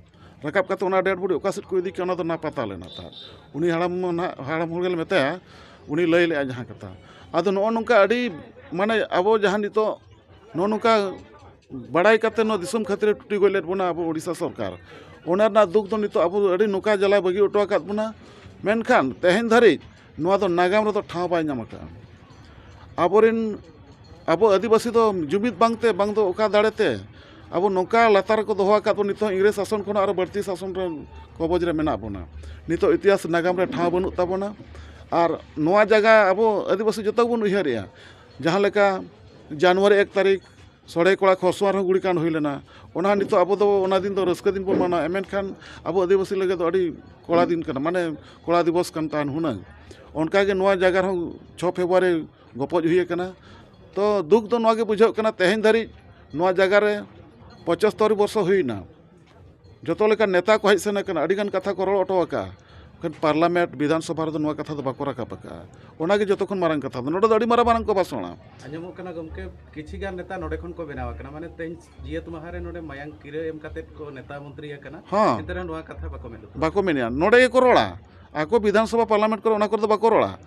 ᱨᱟᱠᱟᱵ ᱠᱟᱛᱮ ᱚᱱᱟ ᱰᱮᱰ ᱵᱚᱰᱤ ᱚᱠᱟ ᱥᱮᱫ ᱠᱚ ᱤᱫᱤ ᱠᱮᱜᱼᱟ, ᱚᱱᱟ ᱫᱚ ᱱᱟ ᱯᱟᱛᱟ ᱞᱮᱱᱟ ᱛᱟᱦᱮᱸᱫ᱾ ᱩᱱᱤ ᱦᱟᱲᱟᱢ ᱱᱟᱦᱟᱜ, ᱦᱟᱲᱟᱢ ᱦᱚᱲ ᱜᱮᱞᱮ ᱢᱮᱛᱟᱭᱟ, ᱩᱱᱤ ᱞᱟᱹᱭ ᱞᱮᱜᱼᱟ ᱡᱟᱦᱟᱸ ᱠᱟᱛᱷᱟ᱾ ᱟᱫᱚ ᱱᱚᱜᱼᱚ ᱱᱚᱝᱠᱟ ᱟᱹᱰᱤ, ᱢᱟᱱᱮ, ᱟᱵᱚ ᱡᱟᱦᱟᱸ ᱱᱤᱛᱚᱜ ᱱᱚᱜᱼᱚ ᱱᱚᱝᱠᱟ ᱵᱟᱲᱟᱭ ᱠᱟᱛᱮ ᱱᱚᱣᱟ ᱫᱤᱥᱚᱢ ᱠᱷᱟᱹᱛᱤᱨ ᱴᱩᱴᱤ ᱜᱚᱡ ᱞᱮᱫ ᱵᱚᱱᱟ ᱟᱵᱚ ᱳᱰᱤᱥᱟ ᱥᱚᱨᱠᱟᱨ, ᱚᱱᱟ ᱨᱮᱱᱟᱜ ᱫᱩᱠ ᱫᱚ ᱱᱤᱛᱚᱜ ᱟᱵᱚ ᱟᱹᱰᱤ ᱱᱚᱝᱠᱟ ᱡᱟᱞᱟ ᱵᱟᱹᱜᱤ ᱦᱚᱴᱚ ᱟᱠᱟᱫ ᱵᱚᱱᱟ᱾ ᱢᱮᱱᱠᱷᱟᱱ ᱛᱮᱦᱮᱧ ᱫᱷᱟᱹᱨᱤᱡ ᱱᱚᱣᱟ ᱫᱚ ᱱᱟᱜᱟᱢ ᱨᱮᱫᱚ ᱴᱷᱟᱶ ᱵᱟᱭ ᱧᱟᱢ ᱟᱠᱟᱫᱼᱟ᱾ ᱟᱵᱚᱨᱮᱱ, ᱟᱵᱚ ᱟᱹᱫᱤᱵᱟᱹᱥᱤ ᱫᱚ ᱡᱩᱢᱤᱫ ᱵᱟᱝᱛᱮ, ᱵᱟᱝ ᱫᱚ ᱚᱠᱟ ᱫᱟᱲᱮᱛᱮ, ᱟᱵᱚ ᱱᱚᱝᱠᱟ ᱞᱟᱛᱟᱨ ᱨᱮᱠᱚ ᱫᱚᱦᱚ ᱟᱠᱟᱫ ᱵᱚᱱ, ᱱᱤᱛᱚᱜ ᱤᱝᱨᱮᱡᱽ ᱥᱟᱥᱚᱱ ᱠᱷᱚᱱ ᱟᱨᱚ ᱵᱟᱹᱲᱛᱤ ᱥᱟᱥᱚᱱ ᱨᱮ ᱠᱚᱵᱚᱡᱽ ᱨᱮ ᱢᱮᱱᱟᱜ ᱵᱚᱱᱟ᱾ ᱱᱤᱛᱚᱜ ᱤᱛᱤᱦᱟᱥ ᱱᱟᱜᱟᱢ ᱨᱮ ᱴᱷᱟᱶ ᱵᱟᱹᱱᱩᱜ ᱛᱟᱵᱚᱱᱟ᱾ ᱟᱨ ᱱᱚᱣᱟ ᱡᱟᱭᱜᱟ ᱟᱵᱚ ᱟᱹᱫᱤᱵᱟᱹᱥᱤ ᱡᱚᱛᱚ ᱜᱮᱵᱚᱱ ᱩᱭᱦᱟᱹᱨᱮᱜᱼᱟ, ᱡᱟᱦᱟᱸ ᱞᱮᱠᱟ ᱡᱟᱱᱩᱣᱟᱨᱤ ᱮᱠ ᱛᱟᱹᱨᱤᱠᱷ ᱥᱚᱲᱮ ᱠᱚᱲᱟ ᱠᱷᱚᱨᱥᱚᱣᱟ ᱨᱮᱦᱚᱸ ᱜᱩᱲᱤ ᱠᱟᱸᱰ ᱦᱩᱭ ᱞᱮᱱᱟ᱾ ᱚᱱᱟ ᱱᱤᱛᱚᱜ ᱟᱵᱚ ᱫᱚ ᱚᱱᱟ ᱫᱤᱱ ᱫᱚ ᱨᱟᱹᱥᱠᱟᱹ ᱫᱤᱱ ᱵᱚᱱ ᱢᱟᱱᱟᱣᱟ, ᱢᱮᱱᱠᱷᱟᱱ ᱟᱵᱚ ᱟᱹᱫᱤᱵᱟᱹᱥᱤ ᱞᱟᱹᱜᱤᱫ ᱫᱚ ᱟᱹᱰᱤ ᱠᱚᱲᱟ ᱫᱤᱱ ᱠᱟᱱᱟ, ᱢᱟᱱᱮ ᱠᱚᱲᱟ ᱫᱤᱵᱚᱥ ᱠᱟᱱ ᱛᱟᱦᱮᱱ ᱦᱩᱱᱟᱹᱝ᱾ ᱚᱱᱠᱟᱜᱮ ᱱᱚᱣᱟ ᱡᱟᱭᱜᱟ ᱨᱮᱦᱚᱸ ᱪᱷᱚ ᱯᱷᱮᱵᱽᱨᱩᱣᱟᱨᱤ ᱜᱚᱯᱚᱡ ᱦᱩᱭ ᱟᱠᱟᱱᱟ᱾ ᱛᱚ ᱫᱩᱠ ᱫᱚ ᱱᱚᱣᱟ ᱜᱮ ᱵᱩᱡᱷᱟᱹᱜ ᱠᱟᱱᱟ, ᱛᱮᱦᱮᱧ ᱫᱷᱟᱹᱨᱤᱡ ᱱᱚᱣᱟ ᱡᱟᱭᱜᱟ ᱨᱮ ᱯᱚᱸᱪᱟᱛᱛᱳᱨ ᱵᱚᱨᱥᱚ ᱦᱩᱭᱱᱟ, ᱡᱚᱛᱚ ᱞᱮᱠᱟᱱ ᱱᱮᱛᱟ ᱠᱚ ᱦᱮᱡ ᱥᱮᱱ ᱟᱠᱟᱱᱟ, ᱟᱹᱰᱤᱜᱟᱱ ᱠᱟᱛᱷᱟ ᱠᱚ ᱨᱚᱲ ᱦᱚᱴᱚ ᱟᱠᱟᱫᱼᱟ, ᱢᱮᱱᱠᱷᱟᱱ ᱯᱟᱨᱞᱟᱢᱮᱱᱴ, ᱵᱤᱫᱷᱟᱱ ᱥᱚᱵᱷᱟ ᱨᱮᱫᱚ ᱱᱚᱣᱟ ᱠᱟᱛᱷᱟ ᱫᱚ ᱵᱟᱠᱚ ᱨᱟᱠᱟᱵ ᱟᱠᱟᱫᱼᱟ᱾ ᱚᱱᱟᱜᱮ ᱡᱚᱛᱚ ᱠᱷᱚᱱ ᱢᱟᱨᱟᱝ ᱠᱟᱛᱷᱟ ᱫᱚ, ᱱᱚᱰᱮ ᱫᱚ ᱟᱹᱰᱤ ᱢᱟᱨᱟᱝ ᱢᱟᱨᱟᱝ ᱠᱚ ᱵᱷᱟᱥᱚᱬᱟ᱾ ᱟᱸᱡᱚᱢᱚᱜ ᱠᱟᱱᱟ ᱜᱚᱢᱠᱮ, ᱠᱤᱪᱷᱤ ᱜᱟᱱ ᱱᱮᱛᱟ ᱱᱚᱰᱮ ᱠᱷᱚᱱ ᱠᱚ ᱵᱮᱱᱟᱣ ᱟᱠᱟᱱᱟ, ᱢᱟᱱᱮ ᱛᱮᱦᱮᱧ ᱡᱤᱭᱟᱹᱛ ᱢᱟᱦᱟ ᱨᱮ ᱱᱚᱰᱮ ᱢᱟᱭᱟᱝ ᱠᱤᱨᱟᱹ ᱮᱢ ᱠᱟᱛᱮᱫ ᱠᱚ ᱱᱮᱛᱟ ᱢᱚᱱᱛᱨᱤ ᱟᱠᱟᱱᱟ, ᱦᱚᱸ᱾ ᱮᱱᱛᱮ ᱨᱮᱦᱚᱸ ᱱᱚᱣᱟ ᱠᱟᱛᱷᱟ ᱵᱟᱠᱚ ᱢᱮᱱ ᱩᱛᱟᱹᱨ᱾ ᱵᱟᱠᱚ ᱢᱮᱱᱮᱜᱼᱟ, ᱱᱚᱰᱮ ᱜᱮᱠᱚ ᱨᱚᱲᱟ᱾ ᱟᱠᱚ ᱵᱤᱫᱷᱟᱱ ᱥᱚᱵᱷᱟ, ᱯᱟᱨᱞᱟᱢᱮᱱᱴ ᱠᱚᱨᱮ, ᱚᱱᱟ ᱠᱚᱨᱮ ᱫᱚ ᱵᱟᱠᱚ ᱨᱚᱲᱟ᱾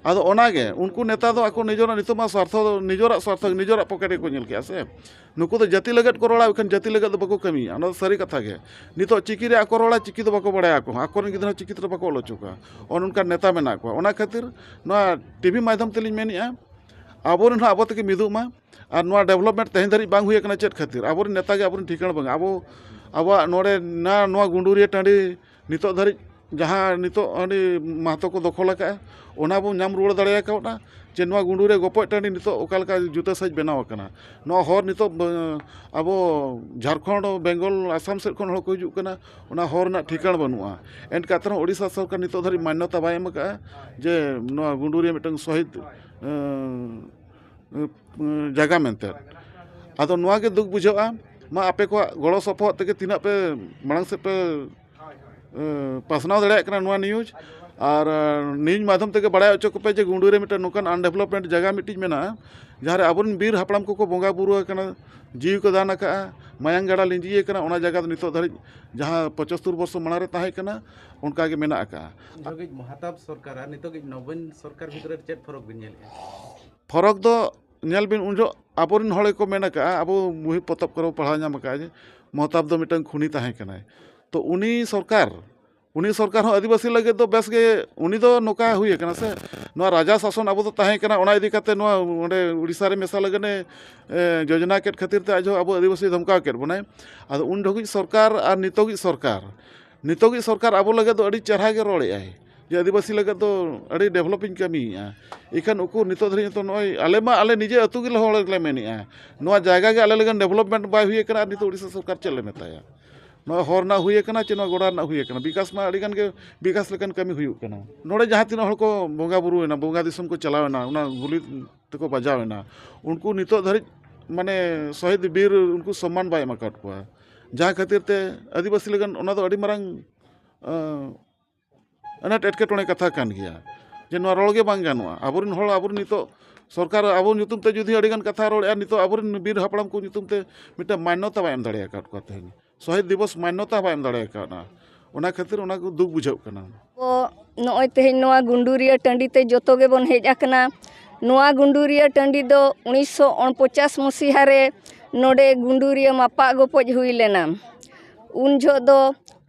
ᱟᱫᱚ ᱚᱱᱟᱜᱮ ᱩᱱᱠᱩ ᱱᱮᱛᱟ ᱫᱚ ᱟᱠᱚ ᱱᱤᱡᱮᱨᱟᱜ ᱱᱤᱛᱚᱜ ᱢᱟ ᱥᱣᱟᱨᱛᱷᱚ, ᱱᱤᱡᱮᱨᱟᱜ ᱥᱣᱟᱨᱛᱷᱚ, ᱱᱤᱡᱮᱨᱟᱜ ᱯᱚᱠᱮᱴ ᱜᱮᱠᱚ ᱧᱮᱞ ᱠᱮᱜᱼᱟ ᱥᱮ᱾ ᱱᱩᱠᱩ ᱫᱚ ᱡᱟᱹᱛᱤ ᱞᱟᱹᱜᱤᱫ ᱠᱚ ᱨᱚᱲᱟ, ᱮᱱᱠᱷᱟᱱ ᱡᱟᱹᱛᱤ ᱞᱟᱹᱜᱤᱫ ᱫᱚ ᱵᱟᱠᱚ ᱠᱟᱹᱢᱤᱭᱟ᱾ ᱚᱱᱟ ᱫᱚ ᱥᱟᱹᱨᱤ ᱠᱟᱛᱷᱟ ᱜᱮ᱾ ᱱᱤᱛᱚᱜ ᱪᱤᱠᱤ ᱨᱮ ᱟᱠᱚ ᱨᱚᱲᱟ, ᱪᱤᱠᱤ ᱫᱚ ᱵᱟᱠᱚ ᱵᱟᱲᱟᱭᱟ ᱟᱠᱚ ᱦᱚᱸ᱾ ᱟᱠᱚᱨᱮᱱ ᱜᱤᱫᱽᱨᱟᱹ ᱦᱚᱸ ᱪᱤᱠᱤ ᱛᱮᱫᱚ ᱵᱟᱠᱚ ᱚᱞ ᱦᱚᱪᱚ ᱠᱚᱣᱟ᱾ ᱚᱱ ᱚᱱᱠᱟᱱ ᱱᱮᱛᱟ ᱢᱮᱱᱟᱜ ᱠᱚᱣᱟ᱾ ᱚᱱᱟ ᱠᱷᱟᱹᱛᱤᱨ ᱱᱚᱣᱟ ᱴᱤᱵᱷᱤ ᱢᱟᱫᱽᱫᱷᱚᱢ ᱛᱮᱞᱤᱧ ᱢᱮᱱᱮᱜᱼᱟ, ᱟᱵᱚᱨᱮᱱ ᱦᱚᱸ ᱟᱵᱚ ᱛᱮᱜᱮ ᱢᱤᱫᱚᱜ ᱢᱟ᱾ ᱟᱨ ᱱᱚᱣᱟ ᱰᱮᱵᱷᱞᱚᱯᱢᱮᱱᱴ ᱛᱮᱦᱮᱧ ᱫᱷᱟᱹᱨᱤᱡ ᱵᱟᱝ ᱦᱩᱭ ᱟᱠᱟᱱᱟ ᱪᱮᱫ ᱠᱷᱟᱹᱛᱤᱨ? ᱟᱵᱚᱨᱮᱱ ᱱᱮᱛᱟ ᱜᱮ ᱟᱵᱚᱨᱮᱱ ᱴᱷᱤᱠᱟᱹᱬ ᱵᱟᱝᱟ᱾ ᱟᱵᱚ, ᱟᱵᱚᱣᱟᱜ ᱱᱚᱰᱮ ᱱᱟ-, ᱱᱚᱣᱟ ᱜᱩᱸᱰᱩᱨᱤᱭᱟᱹ ᱴᱟᱺᱰᱤ ᱱᱤᱛᱚᱜ ᱫᱷᱟᱹᱨᱤᱡ ᱡᱟᱦᱟᱸ ᱱᱤᱛᱚᱜ ᱟᱹᱰᱤ ᱢᱟᱦᱟᱛᱚ ᱠᱚ ᱫᱚᱠᱷᱚᱞ ᱟᱠᱟᱫᱼᱟ, ᱚᱱᱟ ᱵᱚᱱ ᱧᱟᱢ ᱨᱩᱣᱟᱹᱲ ᱫᱟᱲᱮ ᱟᱠᱟᱣᱫᱟ, ᱡᱮ ᱱᱚᱣᱟ ᱜᱩᱸᱰᱩᱨᱤᱭᱟᱹ ᱜᱚᱯᱚᱡ ᱴᱟᱺᱰᱤ ᱱᱤᱛᱚᱜ ᱚᱠᱟ ᱞᱮᱠᱟ ᱡᱩᱛᱟᱹ ᱥᱟᱺᱦᱤᱡ ᱵᱮᱱᱟᱣ ᱟᱠᱟᱱᱟ᱾ ᱱᱚᱣᱟ ᱦᱚᱨ ᱱᱤᱛᱚᱜ, ᱵ-, ᱟᱵᱚ ᱡᱷᱟᱲᱠᱷᱚᱸᱰ, ᱵᱮᱝᱜᱚᱞ, ᱟᱥᱟᱢ ᱥᱮᱫ ᱠᱷᱚᱱ ᱦᱚᱲ ᱠᱚ ᱦᱤᱡᱩᱜ ᱠᱟᱱᱟ, ᱚᱱᱟ ᱦᱚᱨ ᱨᱮᱱᱟᱜ ᱴᱷᱤᱠᱟᱹᱬ ᱵᱟᱹᱱᱩᱜᱼᱟ᱾ ᱮᱱ ᱠᱟᱛᱮ ᱨᱮᱦᱚᱸ ᱳᱰᱤᱥᱟ ᱥᱚᱨᱠᱟᱨ ᱱᱤᱛᱚᱜ ᱫᱷᱟᱹᱨᱤᱡ ᱢᱟᱱᱱᱚᱛᱟ ᱵᱟᱭ ᱮᱢ ᱟᱠᱟᱫᱼᱟ ᱡᱮ ᱱᱚᱣᱟ ᱜᱩᱸᱰᱩᱨᱤᱭᱟᱹ ᱢᱤᱫᱴᱟᱝ ᱥᱚᱦᱤᱫ, ᱮᱸ, ᱮᱸ, ᱡᱟᱭᱜᱟ ᱢᱮᱱᱛᱮ᱾ ᱟᱫᱚ ᱱᱚᱣᱟ ᱜᱮ ᱫᱩᱠ ᱵᱩᱡᱷᱟᱹᱜᱼᱟ᱾ ᱢᱟ ᱟᱯᱮ ᱠᱚᱣᱟᱜ ᱜᱚᱲᱚ ᱥᱚᱯᱚᱦᱚᱫ ᱛᱮᱜᱮ ᱛᱤᱱᱟᱹᱜ ᱯᱮ ᱢᱟᱲᱟᱝ ᱥᱮᱫ ᱯᱮ, ᱮᱸ, ᱯᱟᱥᱱᱟᱣ ᱫᱟᱲᱮᱭᱟᱜ ᱠᱟᱱᱟ ᱱᱚᱣᱟ news᱾ ᱟᱨ, ᱮᱸ, news ᱢᱟᱫᱽᱫᱷᱚᱢ ᱛᱮᱜᱮ ᱵᱟᱲᱟᱭ ᱦᱚᱪᱚ ᱠᱚᱯᱮ ᱡᱮ ᱜᱩᱸᱰᱩᱨᱤᱭᱟᱹ ᱢᱤᱫᱴᱮᱱ ᱱᱚᱝᱠᱟᱱ undevelopment ᱡᱟᱭᱜᱟ ᱢᱤᱫᱴᱤᱡ ᱢᱮᱱᱟᱜᱼᱟ, ᱡᱟᱦᱟᱸ ᱨᱮ ᱟᱵᱚᱨᱮᱱ ᱵᱤᱨ ᱦᱟᱯᱲᱟᱢ ᱠᱚᱠᱚ ᱵᱚᱸᱜᱟ ᱵᱩᱨᱩ ᱟᱠᱟᱱᱟ, ᱡᱤᱣᱤ ᱠᱚ ᱫᱟᱱ ᱟᱠᱟᱫᱼᱟ, ᱢᱟᱭᱟᱝ ᱜᱟᱰᱟ ᱞᱤᱸᱡᱤ ᱟᱠᱟᱱᱟ, ᱚᱱᱟ ᱡᱟᱭᱜᱟ ᱫᱚ ᱱᱤᱛᱚᱜ ᱫᱷᱟᱹᱨᱤᱡ ᱡᱟᱦᱟᱸ ᱯᱚᱸᱪᱟᱛᱛᱳᱨ ᱵᱚᱨᱥᱚ ᱢᱟᱲᱟᱝ ᱨᱮ ᱛᱟᱦᱮᱸ ᱠᱟᱱᱟ, ᱚᱱᱠᱟ ᱜᱮ ᱢᱮᱱᱟᱜ ᱟᱠᱟᱫᱼᱟ᱾ ᱩᱱ ᱡᱚᱠᱷᱚᱱ ᱢᱚᱦᱟᱛᱟᱵ ᱥᱚᱨᱠᱟᱨ ᱟᱨ ᱱᱤᱛᱚᱜᱤᱡ ᱱᱚᱵᱤᱱ ᱥᱚᱨᱠᱟᱨ ᱵᱷᱤᱛᱨᱤ ᱨᱮ ᱪᱮᱫ ᱯᱷᱚᱨᱚᱠ ᱵᱤᱱ ᱧᱮᱞᱮᱫᱼᱟ? ᱯᱷᱚᱨᱚᱠ ᱫᱚ ᱧᱮᱞ ᱵᱤᱱ, ᱩᱱ ᱡᱚᱦᱚᱜ ᱟᱵᱚᱨᱮᱱ ᱦᱚᱲ ᱜᱮᱠᱚ ᱢᱮᱱ ᱟᱠᱟᱫᱼᱟ, ᱟᱵᱚ ᱵᱳᱦᱤ ᱯᱚᱛᱚᱵ ᱠᱚᱨᱮ ᱵᱚ ᱯᱟᱲᱦᱟᱣ ᱧᱟᱢ ᱟᱠᱟᱫᱼᱟ ᱡᱮ ᱢᱚᱦᱛᱟᱵ ᱫᱚ ᱢᱤᱫᱴᱟᱝ ᱠᱷᱩᱱᱤ ᱛᱟᱦᱮᱸ ᱠᱟᱱᱟᱭ᱾ ᱛᱚ ᱩᱱᱤ ᱥᱚᱨᱠᱟᱨ, ᱩᱱᱤ ᱥᱚᱨᱠᱟᱨ ᱦᱚᱸ ᱟᱹᱫᱤᱵᱟᱹᱥᱤ ᱞᱟᱹᱜᱤᱫ ᱫᱚ ᱵᱮᱥ ᱜᱮ, ᱩᱱᱤ ᱫᱚ ᱱᱚᱝᱠᱟ ᱦᱩᱭ ᱟᱠᱟᱱᱟ ᱥᱮ, ᱱᱚᱣᱟ ᱨᱟᱡᱟ ᱥᱟᱥᱚᱱ ᱟᱵᱚ ᱫᱚ ᱛᱟᱦᱮᱸ ᱠᱟᱱᱟ, ᱚᱱᱟ ᱤᱫᱤ ᱠᱟᱛᱮ ᱱᱚᱣᱟ ᱚᱸᱰᱮ ᱩᱲᱤᱥᱥᱟ ᱨᱮ ᱢᱮᱥᱟ ᱞᱟᱹᱜᱤᱫ ᱮ, ᱮ, ᱡᱳᱡᱚᱱᱟ ᱠᱮᱫ ᱠᱷᱟᱹᱛᱤᱨ ᱛᱮ ᱟᱡ ᱦᱚᱸ ᱟᱵᱚ ᱟᱹᱫᱤᱵᱟᱹᱥᱤ ᱫᱷᱚᱢᱠᱟᱣ ᱠᱮᱫ ᱵᱚᱱᱟᱭ᱾ ᱟᱫᱚ ᱩᱱ ᱡᱚᱠᱷᱚᱱ ᱥᱚᱨᱠᱟᱨ ᱟᱨ ᱱᱤᱛᱚᱜᱤᱡ ᱥᱚᱨᱠᱟᱨ, ᱱᱤᱛᱚᱜᱤᱡ ᱥᱚᱨᱠᱟᱨ ᱟᱵᱚ ᱞᱟᱹᱜᱤᱫ ᱫᱚ ᱟᱹᱰᱤ ᱪᱮᱦᱨᱟ ᱜᱮ ᱨᱚᱲᱮᱫᱼᱟᱭ ᱡᱮ ᱟᱹᱫᱤᱵᱟᱹᱥᱤ ᱞᱟᱹᱜᱤᱫ ᱫᱚ ᱟᱹᱰᱤ developing ᱠᱟᱹᱢᱤᱭᱮᱫᱼᱟ᱾ ᱤᱠᱷᱟᱹᱱ ᱩᱠᱩᱨ ᱱᱤᱛᱚᱜ ᱫᱷᱟᱹᱨᱤᱡ ᱱᱤᱛᱚᱜ ᱱᱚᱜᱼᱚᱭ ᱟᱞᱮ ᱢᱟ ᱟᱞᱮ ᱱᱤᱡᱮ ᱟᱹᱛᱩ ᱜᱮ ᱦᱚᱲ ᱞᱮ ᱢᱮᱱᱮᱫᱼᱟ, ᱱᱚᱣᱟ ᱡᱟᱭᱜᱟ ᱜᱮ ᱟᱞᱮ ᱞᱟᱹᱜᱤᱫ development ᱵᱟᱭ ᱦᱩᱭ ᱟᱠᱟᱱᱟ, ᱟᱨ ᱱᱤᱛᱚᱜ ᱩᱲᱤᱥᱥᱟ ᱥᱚᱨᱠᱟᱨ ᱪᱮᱫ ᱞᱮ ᱢᱮᱛᱟᱭᱟ? ᱱᱚᱣᱟ ᱦᱚᱨ ᱨᱮᱱᱟᱜ ᱦᱩᱭ ᱟᱠᱟᱱᱟ ᱪᱮ ᱱᱚᱣᱟ ᱜᱚᱰᱟ ᱨᱮᱱᱟᱜ ᱦᱩᱭ ᱟᱠᱟᱱᱟ? ᱵᱤᱠᱟᱥ ᱢᱟ ᱟᱹᱰᱤ ᱜᱟᱱ ᱜᱮ ᱵᱤᱠᱟᱥ ᱞᱮᱠᱟᱱ ᱠᱟᱹᱢᱤ ᱦᱩᱭᱩᱜ ᱠᱟᱱᱟ᱾ ᱱᱚᱰᱮ ᱡᱟᱦᱟᱸ ᱛᱤᱱᱟᱹᱜ ᱦᱚᱲ ᱠᱚ ᱵᱚᱸᱜᱟ ᱵᱩᱨᱩᱭᱮᱱᱟ, ᱵᱚᱸᱜᱟ ᱫᱤᱥᱚᱢ ᱠᱚ ᱪᱟᱞᱟᱣᱮᱱᱟ, ᱚᱱᱟ ᱜᱩᱞᱤ ᱛᱮᱠᱚ ᱵᱟᱡᱟᱣᱮᱱᱟ, ᱩᱱᱠᱩ ᱱᱤᱛᱚᱜ ᱫᱷᱟᱹᱨᱤᱡ ᱢᱟᱱᱮ ᱥᱚᱦᱤᱫ ᱵᱤᱨ ᱩᱱᱠᱩ ᱥᱚᱢᱢᱟᱱ ᱵᱟᱭ ᱮᱢ ᱟᱠᱟᱫ ᱠᱚᱣᱟ᱾ ᱡᱟᱦᱟᱸ ᱠᱷᱟᱹᱛᱤᱨ ᱛᱮ ᱟᱹᱫᱤᱵᱟᱹᱥᱤ ᱞᱟᱹᱜᱤᱫ ᱚᱱᱟ ᱫᱚ ᱟᱹᱰᱤ ᱢᱟᱨᱟᱝ, ᱟᱸ, ᱟᱱᱟᱴ ᱮᱴᱠᱮᱴᱚᱬᱮ ᱠᱟᱛᱷᱟ ᱠᱟᱱ ᱜᱮᱭᱟ, ᱡᱮ ᱱᱚᱣᱟ ᱨᱚᱲ ᱜᱮ ᱵᱟᱝ ᱜᱟᱱᱚᱜᱼᱟ᱾ ᱟᱵᱚᱨᱮᱱ ᱦᱚᱲ, ᱟᱵᱚᱨᱮᱱ ᱱᱤᱛᱚᱜ ᱥᱚᱨᱠᱟᱨ ᱟᱵᱚ ᱧᱩᱛᱩᱢ ᱛᱮ ᱡᱩᱫᱤ ᱟᱹᱰᱤᱜᱟᱱ ᱠᱟᱛᱷᱟ ᱨᱚᱲᱮᱫᱼᱟ, ᱱᱤᱛᱚᱜ ᱟᱵᱚᱨᱮᱱ ᱵᱤᱨ ᱦᱟᱯᱲᱟᱢ ᱠᱚ ᱧᱩᱛᱩᱢ ᱛᱮ ᱢᱤᱫᱴᱟᱝ ᱢᱟᱱᱱᱚᱛᱟ ᱵᱟᱭ ᱮᱢ ᱫᱟᱲᱮ ᱟᱠᱟᱫ ᱠᱚᱣᱟ, ᱛᱮᱦᱮᱧ ᱥᱚᱦᱤᱫ ᱫᱤᱵᱚᱥ ᱢᱟᱱᱱᱚᱛᱟ ᱵᱟᱭ ᱮᱢ ᱫᱟᱲᱮ ᱟᱠᱟᱫᱼᱟ᱾ ᱚᱱᱟ ᱠᱷᱟᱹᱛᱤᱨ ᱚᱱᱟ ᱠᱚ ᱫᱩᱠ ᱵᱩᱡᱷᱟᱹᱜ ᱠᱟᱱᱟ᱾ ᱠᱚ ᱱᱚᱜᱼᱚᱭ ᱛᱮᱦᱮᱧ ᱱᱚᱣᱟ ᱜᱩᱸᱰᱩᱨᱤᱭᱟᱹ ᱴᱟᱺᱰᱤ ᱛᱮ ᱡᱚᱛᱚ ᱜᱮᱵᱚᱱ ᱦᱮᱡ ᱟᱠᱟᱱᱟ᱾ ᱱᱚᱣᱟ ᱜᱩᱸᱰᱩᱨᱤᱭᱟᱹ ᱴᱟᱺᱰᱤ ᱫᱚ ᱩᱱᱤᱥᱥᱚ ᱩᱱᱯᱚᱪᱟᱥ ᱢᱚᱥᱤᱦᱟ ᱨᱮ ᱱᱚᱰᱮ ᱜᱩᱸᱰᱩᱨᱤᱭᱟᱹ ᱢᱟᱯᱟᱜ ᱜᱚᱯᱚᱡ ᱦᱩᱭ ᱞᱮᱱᱟ᱾ ᱩᱱ ᱡᱚᱦᱚᱜ ᱫᱚ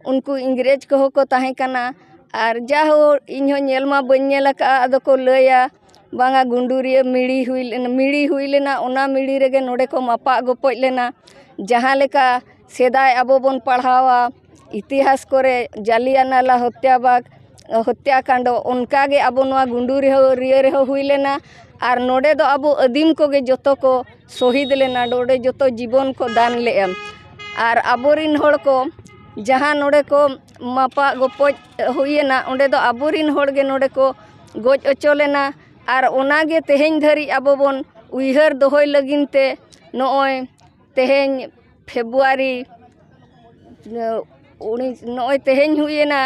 ᱩᱱᱠᱩ ᱤᱝᱨᱮᱡᱽ ᱠᱚᱦᱚᱸ ᱠᱚ ᱛᱟᱦᱮᱸ ᱠᱟᱱᱟ᱾ ᱟᱨ ᱡᱟ ᱦᱳᱠ, ᱤᱧ ᱦᱚᱸ ᱧᱮᱞ ᱢᱟ ᱵᱟᱹᱧ ᱧᱮᱞ ᱟᱠᱟᱫᱼᱟ, ᱟᱫᱚ ᱠᱚ ᱞᱟᱹᱭᱟ, ᱵᱟᱝᱟ, ᱜᱩᱸᱰᱩᱨᱤᱭᱟᱹ ᱢᱤᱲᱤ ᱦᱩᱭ ᱞᱮᱱᱟ, ᱢᱤᱲᱤ ᱦᱩᱭ ᱞᱮᱱᱟ, ᱚᱱᱟ ᱢᱤᱲᱤ ᱨᱮᱜᱮ ᱱᱚᱰᱮ ᱠᱚ ᱢᱟᱯᱟᱜ ᱜᱚᱯᱚᱡ ᱞᱮᱱᱟ᱾ ᱡᱟᱦᱟᱸ ᱞᱮᱠᱟ ᱥᱮᱫᱟᱭ ᱟᱵᱚ ᱵᱚᱱ ᱯᱟᱲᱦᱟᱣᱟ, ᱤᱛᱤᱦᱟᱥ ᱠᱚᱨᱮ ᱡᱟᱞᱤᱭᱟᱱᱟᱞᱟ ᱦᱚᱛᱭᱟᱵᱟᱜᱽ, ᱦᱚᱛᱭᱟᱠᱟᱱᱰ, ᱚᱱᱠᱟᱜᱮ ᱟᱵᱚ ᱱᱚᱣᱟ ᱜᱩᱸᱰᱩᱨᱤᱭᱟᱹ ᱨᱮᱦᱚᱸ ᱦᱩᱭ ᱞᱮᱱᱟ᱾ ᱟᱨ ᱱᱚᱰᱮ ᱫᱚ ᱟᱵᱚ ᱟᱹᱫᱤᱢ ᱠᱚᱜᱮ ᱡᱚᱛᱚ ᱠᱚ ᱥᱚᱦᱤᱫ ᱞᱮᱱᱟ, ᱱᱚᱰᱮ ᱡᱚᱛᱚ ᱡᱤᱵᱚᱱ ᱠᱚ ᱫᱟᱱ ᱞᱮᱫᱼᱟ᱾ ᱟᱨ ᱟᱵᱚᱨᱤᱱ ᱦᱚᱲ ᱠᱚ ᱡᱟᱦᱟᱸ ᱱᱚᱰᱮ ᱠᱚ ᱢᱟᱯᱟᱜ ᱜᱚᱯᱚᱡ ᱦᱩᱭᱮᱱᱟ, ᱚᱸᱰᱮ ᱫᱚ ᱟᱵᱚᱨᱤᱱ ᱦᱚᱲ ᱜᱮ ᱱᱚᱰᱮ ᱠᱚ ᱜᱚᱡ ᱦᱚᱪᱚ ᱞᱮᱱᱟ᱾ ᱟᱨ ᱚᱱᱟᱜᱮ ᱛᱮᱦᱮᱧ ᱫᱷᱟᱹᱨᱤᱡ ᱟᱵᱚ ᱵᱚᱱ ᱩᱭᱦᱟᱹᱨ ᱫᱚᱦᱚᱭ ᱞᱟᱹᱜᱤᱫ ᱛᱮ ᱱᱚᱜᱼᱚᱭ ᱛᱮᱦᱮᱧ ᱯᱷᱮᱵᱽᱨᱩᱣᱟᱨᱤ ᱩᱱᱤ ᱱᱚᱜᱼᱚᱭ ᱛᱮᱦᱮᱧ ᱦᱩᱭᱮᱱᱟ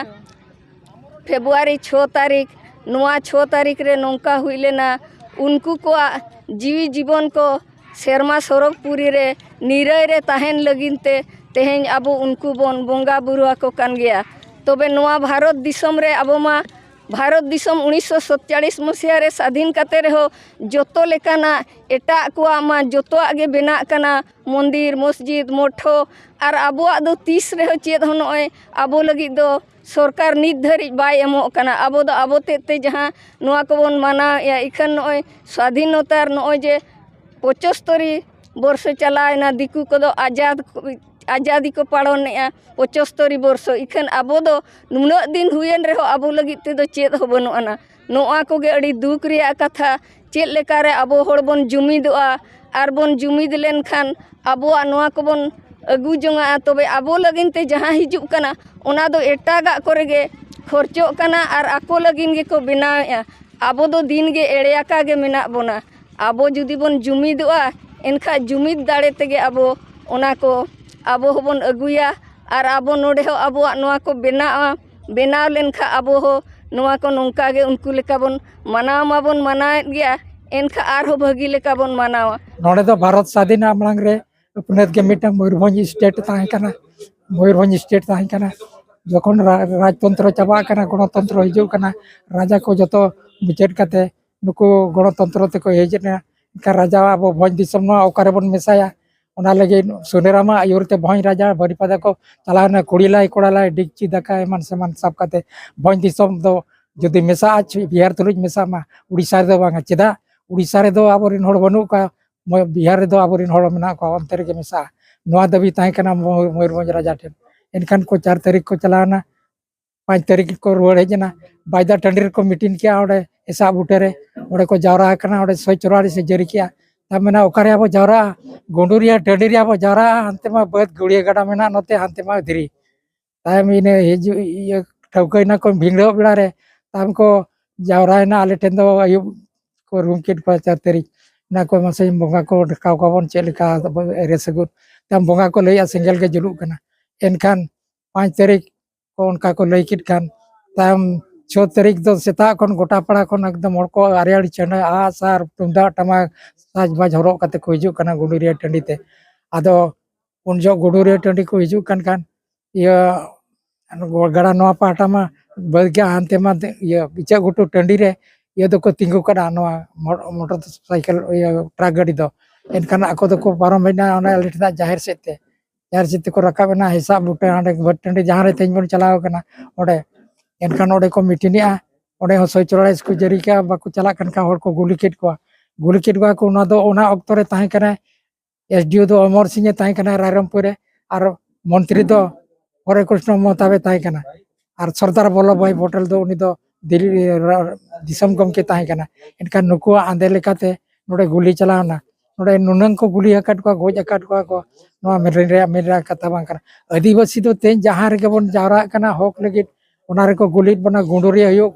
ᱯᱷᱮᱵᱽᱨᱩᱣᱟᱨᱤ ᱪᱷᱚ ᱛᱟᱹᱨᱤᱠᱷ᱾ ᱱᱚᱣᱟ ᱪᱷᱚ ᱛᱟᱹᱨᱤᱠᱷ ᱨᱮ ᱱᱚᱝᱠᱟ ᱦᱩᱭ ᱞᱮᱱᱟ, ᱩᱱᱠᱩ ᱠᱚᱣᱟᱜ ᱡᱤᱣᱤ ᱡᱤᱵᱚᱱ ᱠᱚ ᱥᱮᱨᱢᱟ ᱥᱚᱨᱚᱜᱽ ᱯᱩᱨᱤ ᱨᱮ ᱱᱤᱨᱟᱹᱭ ᱨᱮ ᱛᱟᱦᱮᱱ ᱞᱟᱹᱜᱤᱫ ᱛᱮ ᱛᱮᱦᱮᱧ ᱟᱵᱚ ᱩᱱᱠᱩ ᱵᱚᱱ ᱵᱚᱸᱜᱟ ᱵᱩᱨᱩ ᱟᱠᱚ ᱠᱟᱱ ᱜᱮᱭᱟ᱾ ᱛᱚᱵᱮ ᱱᱚᱣᱟ ᱵᱷᱟᱨᱚᱛ ᱫᱤᱥᱚᱢ ᱨᱮ ᱟᱵᱚ ᱢᱟ ᱵᱷᱟᱨᱚᱛ ᱫᱤᱥᱚᱢ ᱩᱱᱤᱥᱥᱚ ᱥᱟᱛᱪᱟᱲᱤᱥ ᱢᱚᱥᱤᱦᱟ ᱨᱮ ᱥᱟᱫᱷᱤᱱ ᱠᱟᱛᱮ ᱨᱮᱦᱚᱸ ᱡᱚᱛᱚ ᱞᱮᱠᱟᱱᱟᱜ ᱮᱴᱟᱜ ᱠᱚᱣᱟᱜ ᱢᱟ ᱡᱚᱛᱚᱣᱟᱜ ᱜᱮ ᱵᱮᱱᱟᱜ ᱠᱟᱱᱟ, ᱢᱚᱱᱫᱤᱨ, ᱢᱚᱥᱡᱤᱫ, ᱢᱚᱴᱷᱚ, ᱟᱨ ᱟᱵᱚᱣᱟᱜ ᱫᱚ ᱛᱤᱥ ᱨᱮᱦᱚᱸ ᱪᱮᱫ ᱦᱚᱸ ᱱᱚᱜᱼᱚᱭ ᱟᱵᱚ ᱞᱟᱹᱜᱤᱫ ᱫᱚ ᱥᱚᱨᱠᱟᱨ ᱱᱤᱛ ᱫᱷᱟᱹᱨᱤᱡ ᱵᱟᱭ ᱮᱢᱚᱜ ᱠᱟᱱᱟ᱾ ᱟᱵᱚ ᱫᱚ ᱟᱵᱚ ᱛᱮᱫ ᱛᱮ ᱡᱟᱦᱟᱸ ᱱᱚᱣᱟ ᱠᱚᱵᱚᱱ ᱢᱟᱱᱟᱣᱮᱫᱼᱟ, ᱤᱠᱷᱟᱹᱱ ᱱᱚᱜᱼᱚᱭ ᱥᱣᱟᱫᱷᱤᱱᱚᱛᱟ ᱟᱨ ᱱᱚᱜᱼᱚᱭ ᱡᱮ ᱯᱚᱸᱪᱟᱛᱛᱳᱨᱤ ᱵᱚᱨᱥᱚ ᱪᱟᱞᱟᱣᱮᱱᱟ, ᱫᱤᱠᱩ ᱠᱚᱫᱚ ᱟᱡᱟᱫ, ᱟᱡᱟᱫᱤ ᱠᱚ ᱯᱟᱞᱚᱱᱮᱫᱼᱟ ᱯᱚᱸᱪᱟᱛᱛᱳᱨᱤ ᱵᱚᱨᱥᱚ᱾ ᱤᱠᱷᱟᱹᱱ ᱟᱵᱚ ᱫᱚ ᱱᱩᱱᱟᱹᱜ ᱫᱤᱱ ᱦᱩᱭᱮᱱ ᱨᱮᱦᱚᱸ ᱟᱵᱚ ᱞᱟᱹᱜᱤᱫ ᱛᱮᱫᱚ ᱪᱮᱫ ᱦᱚᱸ ᱵᱟᱹᱱᱩᱜ ᱟᱱᱟ᱾ ᱱᱚᱣᱟ ᱠᱚᱜᱮ ᱟᱹᱰᱤ ᱫᱩᱠ ᱨᱮᱭᱟᱜ ᱠᱟᱛᱷᱟ᱾ ᱪᱮᱫ ᱞᱮᱠᱟᱨᱮ ᱟᱵᱚ ᱦᱚᱲ ᱵᱚᱱ ᱡᱩᱢᱤᱫᱚᱜᱼᱟ ᱟᱨ ᱵᱚᱱ ᱡᱩᱢᱤᱫ ᱞᱮᱱᱠᱷᱟᱱ ᱟᱵᱚᱣᱟᱜ ᱱᱚᱣᱟ ᱠᱚᱵᱚᱱ ᱟᱹᱜᱩ ᱡᱚᱝᱟᱜᱼᱟ, ᱛᱚᱵᱮ ᱟᱵᱚ ᱞᱟᱹᱜᱤᱫ ᱛᱮ ᱡᱟᱦᱟᱸ ᱦᱤᱡᱩᱜ ᱠᱟᱱᱟ, ᱚᱱᱟ ᱫᱚ ᱮᱴᱟᱜᱟᱜ ᱠᱚᱨᱮ ᱜᱮ ᱠᱷᱚᱨᱪᱚᱜ ᱠᱟᱱᱟ ᱟᱨ ᱟᱠᱚ ᱞᱟᱹᱜᱤᱫ ᱜᱮᱠᱚ ᱵᱮᱱᱟᱣᱮᱫᱼᱟ᱾ ᱟᱵᱚ ᱫᱚ ᱫᱤᱱ ᱜᱮ ᱮᱲᱮ ᱟᱠᱟ ᱜᱮ ᱢᱮᱱᱟᱜ ᱵᱚᱱᱟ᱾ ᱟᱵᱚ ᱡᱩᱫᱤ ᱵᱚᱱ ᱡᱩᱢᱤᱫᱚᱜᱼᱟ, ᱮᱱᱠᱷᱟᱡ ᱡᱩᱢᱤᱫ ᱫᱟᱲᱮ ᱛᱮᱜᱮ ᱟᱵᱚ ᱚᱱᱟ ᱠᱚ ᱟᱵᱚ ᱦᱚᱸᱵᱚᱱ ᱟᱹᱜᱩᱭᱟ᱾ ᱟᱨ ᱟᱵᱚ ᱱᱚᱰᱮ ᱦᱚᱸ ᱟᱵᱚᱣᱟᱜ ᱱᱚᱣᱟ ᱠᱚ ᱵᱮᱱᱟᱜᱼᱟ, ᱵᱮᱱᱟᱣ ᱞᱮᱱᱠᱷᱟᱱ ᱟᱵᱚ ᱦᱚᱸ ᱱᱚᱣᱟ ᱠᱚ ᱱᱚᱝᱠᱟ ᱜᱮ ᱩᱱᱠᱩ ᱞᱮᱠᱟ ᱵᱚᱱ ᱢᱟᱱᱟᱣ ᱢᱟᱵᱚᱱ ᱢᱟᱱᱟᱣᱮᱫ ᱜᱮᱭᱟ, ᱮᱱᱠᱷᱟᱱ ᱟᱨᱦᱚᱸ ᱵᱷᱟᱹᱜᱤ ᱞᱮᱠᱟ ᱵᱚᱱ ᱢᱟᱱᱟᱣᱟ᱾ ᱱᱚᱰᱮ ᱫᱚ ᱵᱷᱟᱨᱚᱛ ᱥᱟᱫᱷᱤᱱ ᱢᱟᱲᱟᱝ ᱨᱮ ᱟᱹᱯᱱᱟᱹᱛ ᱜᱮ ᱢᱤᱫᱴᱟᱝ ᱢᱚᱭᱩᱨᱵᱷᱚᱸᱡᱽ ᱥᱴᱮᱴ ᱛᱟᱦᱮᱸ ᱠᱟᱱᱟ, ᱢᱚᱭᱩᱨᱵᱷᱚᱸᱡᱽ ᱥᱴᱮᱴ ᱛᱟᱦᱮᱸ ᱠᱟᱱᱟ᱾ ᱡᱚᱠᱷᱚᱱ ᱨᱟ-, ᱨᱟᱡᱽᱛᱚᱱᱛᱨᱚ ᱪᱟᱵᱟᱜ ᱠᱟᱱᱟ, ᱜᱚᱱᱚᱛᱚᱱᱛᱨᱚ ᱦᱤᱡᱩᱜ ᱠᱟᱱᱟ, ᱨᱟᱡᱟ ᱠᱚ ᱡᱚᱛᱚ ᱢᱩᱪᱟᱹᱫ ᱠᱟᱛᱮ ᱱᱩᱠᱩ ᱜᱚᱱᱚᱛᱚᱱᱛᱨᱚ ᱛᱮᱠᱚ ᱦᱮᱡ ᱮᱱᱟ᱾ ᱮᱱᱠᱷᱟᱱ ᱨᱟᱡᱟ ᱟᱵᱚ ᱵᱷᱚᱸᱡᱽ ᱫᱤᱥᱚᱢ ᱱᱚᱣᱟ ᱚᱠᱟᱨᱮ ᱵᱚᱱ ᱢᱮᱥᱟᱭᱟ? ᱚᱱᱟ ᱞᱟᱹᱜᱤᱫ ᱥᱩᱱᱮᱨᱟᱢᱟᱜ ᱟᱹᱭᱩᱨ ᱛᱮ ᱵᱷᱚᱸᱡᱽ ᱨᱟᱡᱟ ᱵᱟᱹᱨᱤᱯᱟᱫᱟ ᱠᱚ ᱪᱟᱞᱟᱣ ᱮᱱᱟ, ᱠᱩᱲᱤᱞᱟᱭ ᱠᱚᱲᱟᱞᱟᱭ ᱰᱤᱜᱪᱤ ᱫᱟᱠᱟ ᱮᱢᱟᱱ ᱥᱮᱢᱟᱱ ᱥᱟᱵ ᱠᱟᱛᱮ ᱵᱷᱚᱸᱡᱽ ᱫᱤᱥᱚᱢ ᱫᱚ ᱡᱩᱫᱤ ᱢᱮᱥᱟᱜᱼᱟ, ᱪᱷᱩ-, ᱵᱤᱦᱟᱨ ᱛᱩᱞᱩᱡ ᱢᱮᱥᱟᱜ ᱢᱟ, ᱩᱲᱤᱥᱥᱟ ᱨᱮᱫᱚ ᱵᱟᱝᱟ᱾ ᱪᱮᱫᱟᱜ? ᱩᱲᱤᱥᱥᱟ ᱨᱮᱫᱚ ᱟᱵᱚᱨᱮᱱ ᱦᱚᱲ ᱵᱟᱹᱱᱩᱜ ᱠᱚᱣᱟ, ᱢᱚ-, ᱵᱤᱦᱟᱨ ᱨᱮᱫᱚ ᱟᱵᱚᱨᱮᱱ ᱦᱚᱲ ᱢᱮᱱᱟᱜ ᱠᱚᱣᱟ, ᱚᱱᱛᱮ ᱨᱮᱜᱮ ᱢᱮᱥᱟᱜᱼᱟ᱾ ᱱᱚᱣᱟ ᱫᱟᱹᱵᱤ ᱛᱟᱦᱮᱸ ᱠᱟᱱᱟ ᱢᱚ-, ᱢᱚᱭᱩᱨᱵᱷᱚᱸᱡᱽ ᱨᱟᱡᱟ ᱴᱷᱮᱱ᱾ ᱮᱱᱠᱷᱟᱱ ᱠᱚ ᱪᱟᱨ ᱛᱟᱹᱨᱤᱠᱷ ᱠᱚ ᱪᱟᱞᱟᱣ ᱮᱱᱟ, ᱯᱟᱸᱪ ᱛᱟᱹᱨᱤᱠᱷ ᱠᱚ ᱨᱩᱣᱟᱹᱲ ᱦᱮᱡ ᱮᱱᱟ᱾ ᱵᱟᱭᱫᱟ ᱴᱟᱺᱰᱤ ᱨᱮᱠᱚ ᱢᱤᱴᱤᱝ ᱠᱮᱜᱼᱟ, ᱚᱸᱰᱮ ᱦᱮᱥᱟᱜ ᱵᱩᱴᱟᱹ ᱨᱮ, ᱚᱸᱰᱮ ᱠᱚ ᱡᱟᱣᱨᱟ ᱟᱠᱟᱱᱟ, ᱚᱸᱰᱮ ᱥᱚᱭ ᱪᱚᱨᱟᱲᱤ ᱥᱮ ᱡᱟᱹᱨᱤ ᱠᱮᱜᱼᱟ᱾ ᱛᱟᱨ ᱢᱮᱱᱟ, ᱚᱠᱟᱨᱮ ᱟᱵᱚ ᱡᱟᱣᱨᱟᱜᱼᱟ? ᱜᱩᱰᱩᱨᱤᱭᱟᱹ ᱴᱟᱺᱰᱤ ᱨᱮ ᱟᱵᱚ ᱡᱟᱣᱨᱟᱜᱼᱟ, ᱦᱟᱱᱛᱮ ᱢᱟ ᱵᱟᱹᱫᱽ ᱜᱟᱹᱲᱭᱟᱹ ᱜᱟᱰᱟ ᱢᱮᱱᱟᱜᱼᱟ, ᱱᱚᱛᱮ ᱦᱟᱱᱛᱮ ᱢᱟ ᱫᱷᱤᱨᱤ᱾ ᱛᱟᱭᱚᱢ ᱤᱱᱟᱹ ᱦᱤᱡᱩᱜ, ᱤᱭᱟᱹ, ᱴᱷᱟᱹᱣᱠᱟᱹᱭᱮᱱᱟ ᱠᱚ ᱵᱷᱤᱸᱰᱟᱹᱲ ᱵᱮᱲᱟ ᱨᱮ, ᱛᱟᱭᱚᱢ ᱠᱚ ᱡᱟᱣᱨᱟᱭᱮᱱᱟ ᱟᱞᱮ ᱴᱷᱮᱱ ᱫᱚ, ᱟᱹᱭᱩᱵ ᱠᱚ ᱨᱩᱢ ᱠᱮᱫ ᱠᱚᱣᱟ ᱪᱟᱨ ᱛᱟᱹᱨᱤᱠᱷ᱾ ᱚᱱᱟ ᱠᱚ ᱢᱟᱥᱮ ᱵᱚᱸᱜᱟ ᱠᱚ ᱰᱟᱠᱟᱣ ᱠᱚᱣᱟ ᱵᱚᱱ, ᱪᱮᱫ ᱞᱮᱠᱟ ᱨᱮ ᱥᱟᱹᱜᱩᱱ? ᱛᱟᱭᱚᱢ ᱵᱚᱸᱜᱟ ᱠᱚ ᱞᱟᱹᱭᱮᱜᱼᱟ, ᱥᱮᱸᱜᱮᱞ ᱜᱮ ᱡᱩᱞᱩᱜ ᱠᱟᱱᱟ᱾ ᱮᱱᱠᱷᱟᱱ ᱯᱟᱸᱪ ᱛᱟᱹᱨᱤᱠᱷ ᱠᱚ ᱚᱱᱠᱟ ᱠᱚ ᱞᱟᱹᱭ ᱠᱮᱫ ᱠᱷᱟᱱ, ᱛᱟᱭᱚᱢ ᱪᱷᱚ ᱛᱟᱹᱨᱤᱠᱷ ᱫᱚ ᱥᱮᱛᱟᱜ ᱠᱷᱚᱱ ᱜᱚᱴᱟ ᱯᱟᱲᱟ ᱠᱷᱚᱱ ᱮᱠᱫᱚᱢ ᱦᱚᱲ ᱠᱚ ᱟᱨᱮ ᱟᱹᱨᱤ ᱪᱷᱟᱹᱱᱰᱟᱹ, ᱟᱜ ᱥᱟᱨ, ᱛᱩᱢᱫᱟᱜ ᱴᱟᱢᱟᱠ, ᱥᱟᱡᱽᱵᱟᱡᱽ ᱦᱚᱨᱚᱜ ᱠᱟᱛᱮ ᱠᱚ ᱦᱤᱡᱩᱜ ᱠᱟᱱᱟ ᱜᱩᱰᱩᱨᱤᱭᱟᱹ ᱴᱟᱺᱰᱤ ᱛᱮ᱾ ᱟᱫᱚ ᱩᱱ ᱡᱚᱦᱚᱜ ᱜᱩᱰᱩᱨᱤᱭᱟᱹ ᱴᱟᱺᱰᱤ ᱠᱚ ᱦᱤᱡᱩᱜ ᱠᱟᱱ ᱠᱷᱟᱱ, ᱤᱭᱟᱹ, ᱜᱟᱰᱟ ᱱᱚᱣᱟ ᱯᱟᱦᱴᱟ ᱢᱟ ᱵᱟᱹᱫᱽ ᱜᱮ, ᱦᱟᱱᱛᱮ ᱢᱟ ᱤᱭᱟᱹ ᱤᱪᱟᱹᱜ ᱜᱷᱩᱴᱩ ᱴᱟᱺᱰᱤ ᱨᱮ ᱤᱭᱟᱹ ᱫᱚᱠᱚ ᱛᱤᱸᱜᱩ ᱠᱟᱫᱟ, ᱱᱚᱣᱟ ᱢᱚ-, ᱢᱚᱴᱚᱨ ᱥᱟᱭᱠᱮᱞ, ᱤᱭᱟᱹ, ᱴᱨᱟᱠ ᱜᱟᱹᱰᱤ ᱫᱚ᱾ ᱮᱱᱠᱷᱟᱱ ᱟᱠᱚ ᱫᱚᱠᱚ ᱯᱟᱨᱚᱢ ᱦᱮᱡ ᱮᱱᱟ ᱚᱱᱟ ᱟᱞᱮ ᱴᱷᱮᱱᱟᱜ ᱡᱟᱦᱮᱨ ᱥᱮᱫ ᱛᱮ᱾ ᱡᱟᱦᱮᱨ ᱥᱮᱫ ᱛᱮᱠᱚ ᱨᱟᱠᱟᱵ ᱮᱱᱟ, ᱦᱮᱥᱟᱜ ᱵᱩᱴᱟᱹ ᱦᱟᱸᱰᱮ ᱵᱷᱳᱴ ᱴᱟᱺᱰᱤ ᱡᱟᱦᱟᱸ ᱨᱮ ᱛᱮᱦᱮᱧ ᱵᱚᱱ ᱪᱟᱞᱟᱣ ᱠᱟᱱᱟ ᱚᱸᱰᱮ᱾ ᱮᱱᱠᱷᱟᱱ ᱚᱸᱰᱮ ᱠᱚ ᱢᱤᱴᱤᱱᱮᱜᱼᱟ, ᱚᱸᱰᱮ ᱦᱚᱸ ᱥᱚᱭ ᱪᱚᱨᱟᱲᱤᱥ ᱠᱚ ᱡᱟᱹᱨᱤ ᱠᱮᱜᱼᱟ, ᱵᱟᱠᱚ ᱪᱟᱞᱟᱜ ᱠᱟᱱ ᱠᱷᱟᱱ ᱦᱚᱲ ᱠᱚ ᱜᱩᱞᱤ ᱠᱮᱫ ᱠᱚᱣᱟ᱾ ᱜᱩᱞᱤ ᱠᱮᱫ ᱠᱚᱣᱟ ᱠᱚ, ᱚᱱᱟ ᱫᱚ ᱚᱱᱟ ᱚᱠᱛᱚ ᱨᱮ ᱛᱟᱦᱮᱸ ᱠᱟᱱᱟᱭ, ᱮᱥ ᱰᱤ ᱳ ᱫᱚ ᱚᱢᱚᱨ ᱥᱤᱝ ᱮ ᱛᱟᱦᱮᱸ ᱠᱟᱱᱟ ᱨᱟᱭᱨᱚᱝᱯᱩᱨ ᱨᱮ, ᱟᱨ ᱢᱚᱱᱛᱨᱤ ᱫᱚ ᱦᱚᱨᱮ ᱠᱨᱤᱥᱱᱚ ᱢᱚᱦᱛᱟᱵ ᱮ ᱛᱟᱦᱮᱸ ᱠᱟᱱᱟ, ᱟᱨ ᱥᱚᱨᱫᱟᱨ ᱵᱚᱞᱞᱚᱵᱷ ᱵᱷᱟᱭ ᱯᱚᱴᱮᱞ ᱫᱚ ᱩᱱᱤ ᱫᱚ ᱫᱤᱞᱞᱤ ᱨᱮ ᱨᱟ-, ᱫᱤᱥᱚᱢ ᱜᱚᱢᱠᱮ ᱛᱟᱦᱮᱸ ᱠᱟᱱᱟ᱾ ᱮᱱᱠᱷᱟᱱ ᱱᱩᱠᱩᱣᱟᱜ ᱟᱸᱫᱮ ᱞᱮᱠᱟᱛᱮ ᱱᱚᱰᱮ ᱜᱩᱞᱤ ᱪᱟᱞᱟᱣ ᱮᱱᱟ᱾ ᱱᱚᱰᱮ ᱱᱩᱱᱟᱹᱝ ᱠᱚ ᱜᱩᱞᱤ ᱟᱠᱟᱫ ᱠᱚᱣᱟ, ᱜᱚᱡ ᱟᱠᱟᱫ ᱠᱚᱣᱟ ᱠᱚ, ᱱᱚᱣᱟ ᱢᱮᱱ ᱨᱮᱭᱟᱜ, ᱢᱮᱱ ᱨᱮᱭᱟᱜ ᱠᱟᱛᱷᱟ ᱵᱟᱝ ᱠᱟᱱᱟ᱾ ᱟᱹᱫᱤᱵᱟᱹᱥᱤ ᱫᱚ ᱛᱮᱦᱮᱧ ᱡᱟᱦᱟᱸ ᱨᱮᱜᱮ ᱵᱚᱱ ᱡᱟᱣᱨᱟᱜ ᱠᱟᱱᱟ ᱦᱚᱠ ᱞᱟᱹᱜᱤᱫ, ᱚᱱᱟ ᱨᱮᱠᱚ ᱜᱩᱞᱤᱭᱮᱫ ᱵᱚᱱᱟ᱾ ᱜᱩᱰᱩᱨᱤᱭᱟᱹ ᱦᱩᱭᱩᱜ,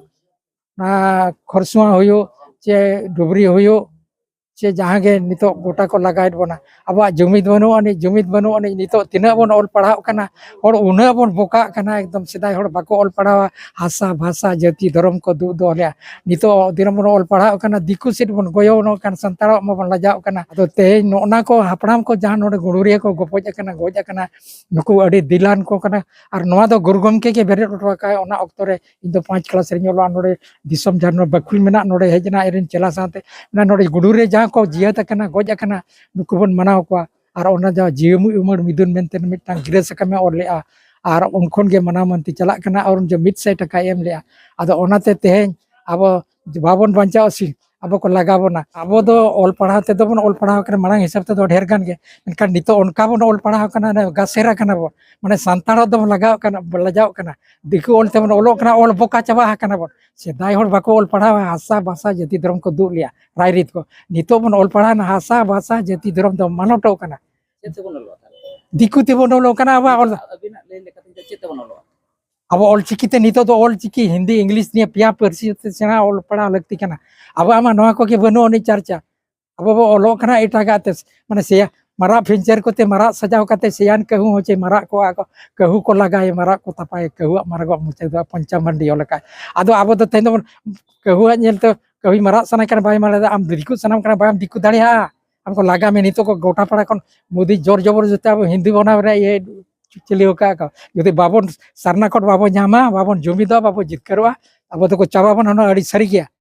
ᱚᱱᱟ ᱠᱷᱚᱨᱥᱚᱣᱟ ᱦᱩᱭᱩᱜ, ᱪᱮ ᱰᱩᱵᱽᱨᱤ ᱦᱩᱭᱩᱜ, ᱪᱮ ᱡᱟᱦᱟᱸ ᱜᱮ ᱱᱤᱛᱚᱜ ᱜᱚᱴᱟ ᱠᱚ ᱞᱟᱜᱟᱭᱮᱫ ᱵᱚᱱᱟ᱾ ᱟᱵᱚᱣᱟᱜ ᱡᱩᱢᱤᱫ ᱵᱟᱹᱱᱩᱜ ᱟᱹᱱᱤᱡ, ᱡᱩᱢᱤᱫ ᱵᱟᱹᱱᱩᱜ ᱟᱹᱱᱤᱡ᱾ ᱱᱤᱛᱚᱜ ᱛᱤᱱᱟᱹᱜ ᱵᱚᱱ ᱚᱞ ᱯᱟᱲᱦᱟᱣᱜ ᱠᱟᱱᱟ, ᱦᱚᱲ ᱩᱱᱟᱹᱜ ᱵᱚᱱ ᱵᱚᱠᱟᱜ ᱠᱟᱱᱟ᱾ ᱮᱠᱫᱚᱢ ᱥᱮᱫᱟᱭ ᱦᱚᱲ ᱵᱟᱠᱚ ᱚᱞ ᱯᱟᱲᱦᱟᱣᱟ, ᱦᱟᱥᱟ, ᱵᱷᱟᱥᱟ, ᱡᱟᱹᱛᱤ, ᱫᱷᱚᱨᱚᱢ ᱠᱚ ᱫᱩᱜ ᱫᱚᱦᱚ ᱞᱮᱜᱼᱟ᱾ ᱱᱤᱛᱚᱜ ᱫᱤᱱ ᱵᱚᱱ ᱚᱞ ᱯᱟᱲᱦᱟᱣᱜ ᱠᱟᱱᱟ, ᱫᱤᱠᱩ ᱥᱮᱫ ᱵᱚᱱ ᱜᱚᱭᱚᱱᱚᱜ ᱠᱟᱱ, ᱥᱟᱱᱛᱟᱲᱟᱜ ᱢᱟᱵᱚᱱ ᱞᱟᱡᱟᱣ ᱠᱟᱱᱟ᱾ ᱟᱫᱚ ᱛᱮᱦᱮᱧ ᱱᱚᱜᱼᱚ ᱱᱟ ᱠᱚ ᱦᱟᱯᱲᱟᱢ ᱠᱚ ᱡᱟᱦᱟᱸ ᱱᱚᱰᱮ ᱜᱩᱰᱩᱨᱤᱭᱟᱹ ᱠᱚ ᱜᱚᱯᱚᱡ ᱟᱠᱟᱱᱟ, ᱜᱚᱡ ᱟᱠᱟᱱᱟ, ᱱᱩᱠᱩ ᱟᱹᱰᱤ ᱫᱤᱞᱟᱱ ᱠᱚ ᱠᱟᱱᱟ᱾ ᱟᱨ ᱱᱚᱣᱟ ᱫᱚ ᱜᱩᱨᱩ ᱜᱚᱢᱠᱮ ᱜᱮ ᱵᱮᱨᱮᱫ ᱦᱚᱴᱚ ᱟᱠᱟᱫ᱾ ᱚᱱᱟ ᱚᱠᱛᱚ ᱨᱮ ᱤᱧ ᱫᱚ ᱯᱟᱸᱪ ᱠᱞᱟᱥ ᱨᱮᱧ ᱚᱞᱚᱜᱼᱟ, ᱱᱚᱰᱮ ᱫᱤᱥᱚᱢ ᱡᱟᱦᱟᱸ ᱱᱚᱰᱮ ᱵᱟᱹᱠᱷᱩᱞ ᱢᱮᱱᱟᱜ, ᱱᱚᱰᱮ ᱦᱮᱡ ᱮᱱᱟ ᱟᱡ ᱨᱮᱱ ᱪᱮᱞᱟ ᱥᱟᱶᱛᱮ᱾ ᱚᱱᱟ ᱱᱚᱰᱮ ᱜᱩᱰᱩᱨᱤᱭᱟᱹ ᱡᱟᱦᱟᱸ ᱠᱚ ᱡᱤᱭᱟᱹᱛ ᱟᱠᱟᱱᱟ, ᱜᱚᱡ ᱟᱠᱟᱱᱟ, ᱱᱩᱠᱩ ᱵᱚᱱ ᱢᱟᱱᱟᱣ ᱠᱚᱣᱟ᱾ ᱟᱨ ᱚᱱᱟ ᱡᱟᱦᱟᱸ ᱡᱤᱣᱤ ᱩᱢᱟᱹᱲ ᱢᱤᱫᱩᱱ ᱢᱮᱱᱛᱮ ᱢᱤᱫᱴᱟᱝ ᱜᱤᱨᱟᱹ ᱥᱟᱠᱟᱢᱮ ᱚᱞ ᱞᱮᱜᱼᱟ, ᱟᱨ ᱩᱱ ᱠᱷᱚᱱ ᱜᱮ ᱢᱟᱱᱟᱣ ᱢᱟᱹᱱᱛᱤ ᱪᱟᱞᱟᱜ ᱠᱟᱱᱟ᱾ ᱟᱨ ᱩᱱ ᱡᱚᱦᱚᱜ ᱢᱤᱫ ᱥᱟᱭ ᱴᱟᱠᱟᱭ ᱮᱢ ᱞᱮᱜᱼᱟ᱾ ᱟᱫᱚ ᱚᱱᱟᱛᱮ ᱛᱮᱦᱮᱧ ᱟᱵᱚ ᱵᱟᱵᱚᱱ ᱵᱟᱧᱪᱟᱣ ᱥᱤ-, ᱟᱵᱚ ᱠᱚ ᱞᱟᱜᱟ ᱵᱚᱱᱟ᱾ ᱟᱵᱚ ᱫᱚ ᱚᱞ ᱯᱟᱲᱦᱟᱣ ᱛᱮᱫᱚ ᱵᱚᱱ ᱚᱞ ᱯᱟᱲᱦᱟᱣ ᱠᱟᱱᱟ ᱢᱟᱲᱟᱝ ᱦᱤᱥᱟᱹᱵ ᱛᱮᱫᱚ ᱰᱷᱮᱨ ᱜᱟᱱ ᱜᱮ, ᱢᱮᱱᱠᱷᱟᱱ ᱱᱤᱛᱚᱜ ᱚᱱᱠᱟ ᱵᱚᱱ ᱚᱞ ᱯᱟᱲᱦᱟᱣ ᱠᱟᱱᱟ, ᱚᱱᱮ ᱜᱟᱥᱮᱨᱟ ᱠᱟᱱᱟ ᱵᱚᱱ, ᱢᱟᱱᱮ ᱥᱟᱱᱛᱟᱲ ᱦᱚᱲ ᱫᱚᱵᱚᱱ ᱞᱟᱜᱟᱣ ᱠᱟᱱᱟ, ᱞᱟᱡᱟᱣ ᱠᱟᱱᱟ᱾ ᱫᱤᱠᱩ ᱚᱞ ᱛᱮᱵᱚᱱ ᱚᱞᱚᱜ ᱠᱟᱱᱟ, ᱚᱞ ᱵᱚᱠᱟ ᱪᱟᱵᱟ ᱟᱠᱟᱱᱟ ᱵᱚᱱ᱾ ᱥᱮᱫᱟᱭ ᱦᱚᱲ ᱵᱟᱠᱚ ᱚᱞ ᱯᱟᱲᱦᱟᱣᱟ, ᱦᱟᱥᱟ ᱵᱷᱟᱥᱟ ᱡᱟᱹᱛᱤ ᱫᱷᱚᱨᱚᱢ ᱠᱚ ᱫᱩᱜ ᱞᱮᱭᱟ, ᱨᱟᱭᱨᱤᱛ ᱠᱚ᱾ ᱱᱤᱛᱚᱜ ᱵᱚᱱ ᱚᱞ ᱯᱟᱲᱦᱟᱣᱱᱟ, ᱦᱟᱥᱟ ᱵᱷᱟᱥᱟ ᱡᱟᱹᱛᱤ ᱫᱷᱚᱨᱚᱢ ᱫᱚ ᱢᱟᱞᱚᱴᱚᱜ ᱠᱟᱱᱟ᱾ ᱪᱮᱫ ᱛᱮᱵᱚᱱ ᱚᱞᱚᱜᱼᱟ ᱛᱟᱦᱞᱮ? ᱫᱤᱠᱩ ᱛᱮᱵᱚᱱ ᱚᱞᱚᱜ ᱠᱟᱱᱟ, ᱟᱵᱚᱣᱟᱜ ᱚᱞ ᱟᱹᱵᱤᱱᱟᱜ ᱞᱟᱹᱭ ᱞᱮᱠᱟᱛᱮ ᱱᱤᱛᱚᱜ ᱪᱮᱫ ᱛᱮᱵᱚᱱ ᱚᱞᱚᱜᱼᱟ? ᱟᱵᱚ ᱚᱞᱪᱤᱠᱤ ᱛᱮ ᱱᱤᱛᱚᱜ ᱫᱚ ᱚᱞᱪᱤᱠᱤ, ᱦᱤᱱᱫᱤ, ᱤᱝᱞᱤᱥ ᱱᱤᱭᱮ ᱯᱮᱭᱟ ᱯᱟᱹᱨᱥᱤ ᱛᱮ ᱥᱮᱬᱟ ᱚᱞ ᱯᱟᱲᱦᱟᱣ ᱞᱟᱹᱠᱛᱤ ᱠᱟᱱᱟ᱾ ᱟᱵᱚᱣᱟᱜ ᱢᱟ ᱱᱚᱣᱟ ᱠᱚᱜᱮ ᱵᱟᱹᱱᱩᱜ ᱟᱹᱱᱤᱡ ᱪᱟᱨᱪᱟ᱾ ᱟᱵᱚ ᱵᱚ ᱚᱞᱚᱜ ᱠᱟᱱᱟ ᱮᱴᱟᱜᱟᱜ ᱛᱮ, ᱢᱟᱱᱮ ᱥᱮᱭᱟ ᱢᱟᱨᱟᱜ ᱯᱤᱧᱪᱟᱹᱨ ᱠᱚᱛᱮ ᱢᱟᱨᱟᱜ ᱥᱟᱡᱟᱣ ᱠᱟᱛᱮ ᱥᱮᱭᱟᱱ ᱠᱟᱹᱦᱩ ᱦᱚᱸ ᱪᱮ ᱢᱟᱨᱟᱜ ᱠᱚ, ᱟᱠᱚ ᱠᱟᱹᱦᱩ ᱠᱚ ᱞᱟᱜᱟᱭ, ᱢᱟᱨᱟᱜ ᱠᱚ ᱛᱟᱯᱟᱭ, ᱠᱟᱹᱦᱩᱣᱟᱜ ᱢᱟᱨᱟᱜᱚᱜ ᱢᱚᱪᱟ ᱫᱚ ᱯᱚᱧᱪᱟᱢ ᱵᱟᱱᱰᱤ ᱚᱞ ᱟᱠᱟᱫ᱾ ᱟᱫᱚ ᱟᱵᱚ ᱫᱚ ᱛᱮᱦᱮᱧ ᱫᱚᱵᱚᱱ ᱠᱟᱹᱦᱩᱣᱟᱜ ᱧᱮᱞᱛᱮ ᱠᱟᱹᱦᱩ ᱢᱟᱨᱟᱜ ᱥᱟᱱᱟᱭ ᱠᱟᱱᱟ, ᱵᱟᱭ ᱢᱟᱨᱟᱜ ᱫᱟ, ᱟᱢ ᱫᱤᱠᱩ ᱥᱟᱱᱟᱢ ᱠᱟᱱᱟ, ᱵᱟᱢ ᱫᱤᱠᱩ ᱫᱟᱲᱮᱭᱟᱜᱼᱟ᱾ ᱟᱢ ᱠᱚ ᱞᱟᱜᱟ ᱢᱮ ᱱᱤᱛᱚᱜ ᱠᱚ ᱜᱚᱴᱟ ᱯᱟᱲᱟ ᱠᱷᱚᱱ᱾ ᱢᱳᱫᱤ ᱡᱳᱨ ᱡᱚᱵᱚᱨ ᱡᱚᱛᱮ ᱟᱵᱚ ᱦᱤᱱᱫᱩ ᱵᱚᱱᱟᱣ ᱨᱮ ᱤᱭᱟᱹ ᱪᱤᱞᱤ ᱟᱠᱟᱫ ᱠᱚ᱾ ᱡᱩᱫᱤ ᱵᱟᱵᱚᱱ ᱥᱟᱨᱱᱟ ᱠᱳᱰ ᱵᱟᱵᱚᱱ ᱧᱟᱢᱟ, ᱵᱟᱵᱚᱱ ᱡᱩᱢᱤᱫᱚᱜᱼᱟ, ᱵᱟᱵᱚᱱ ᱡᱤᱛᱠᱟᱹᱨᱚᱜᱼᱟ, ᱟᱵᱚ ᱫᱚᱠᱚ ᱪᱟᱵᱟ ᱵᱚᱱᱟ, ᱱᱚᱣᱟ ᱟᱹᱰᱤ ᱥᱟᱹᱨᱤ ᱜᱮᱭᱟ᱾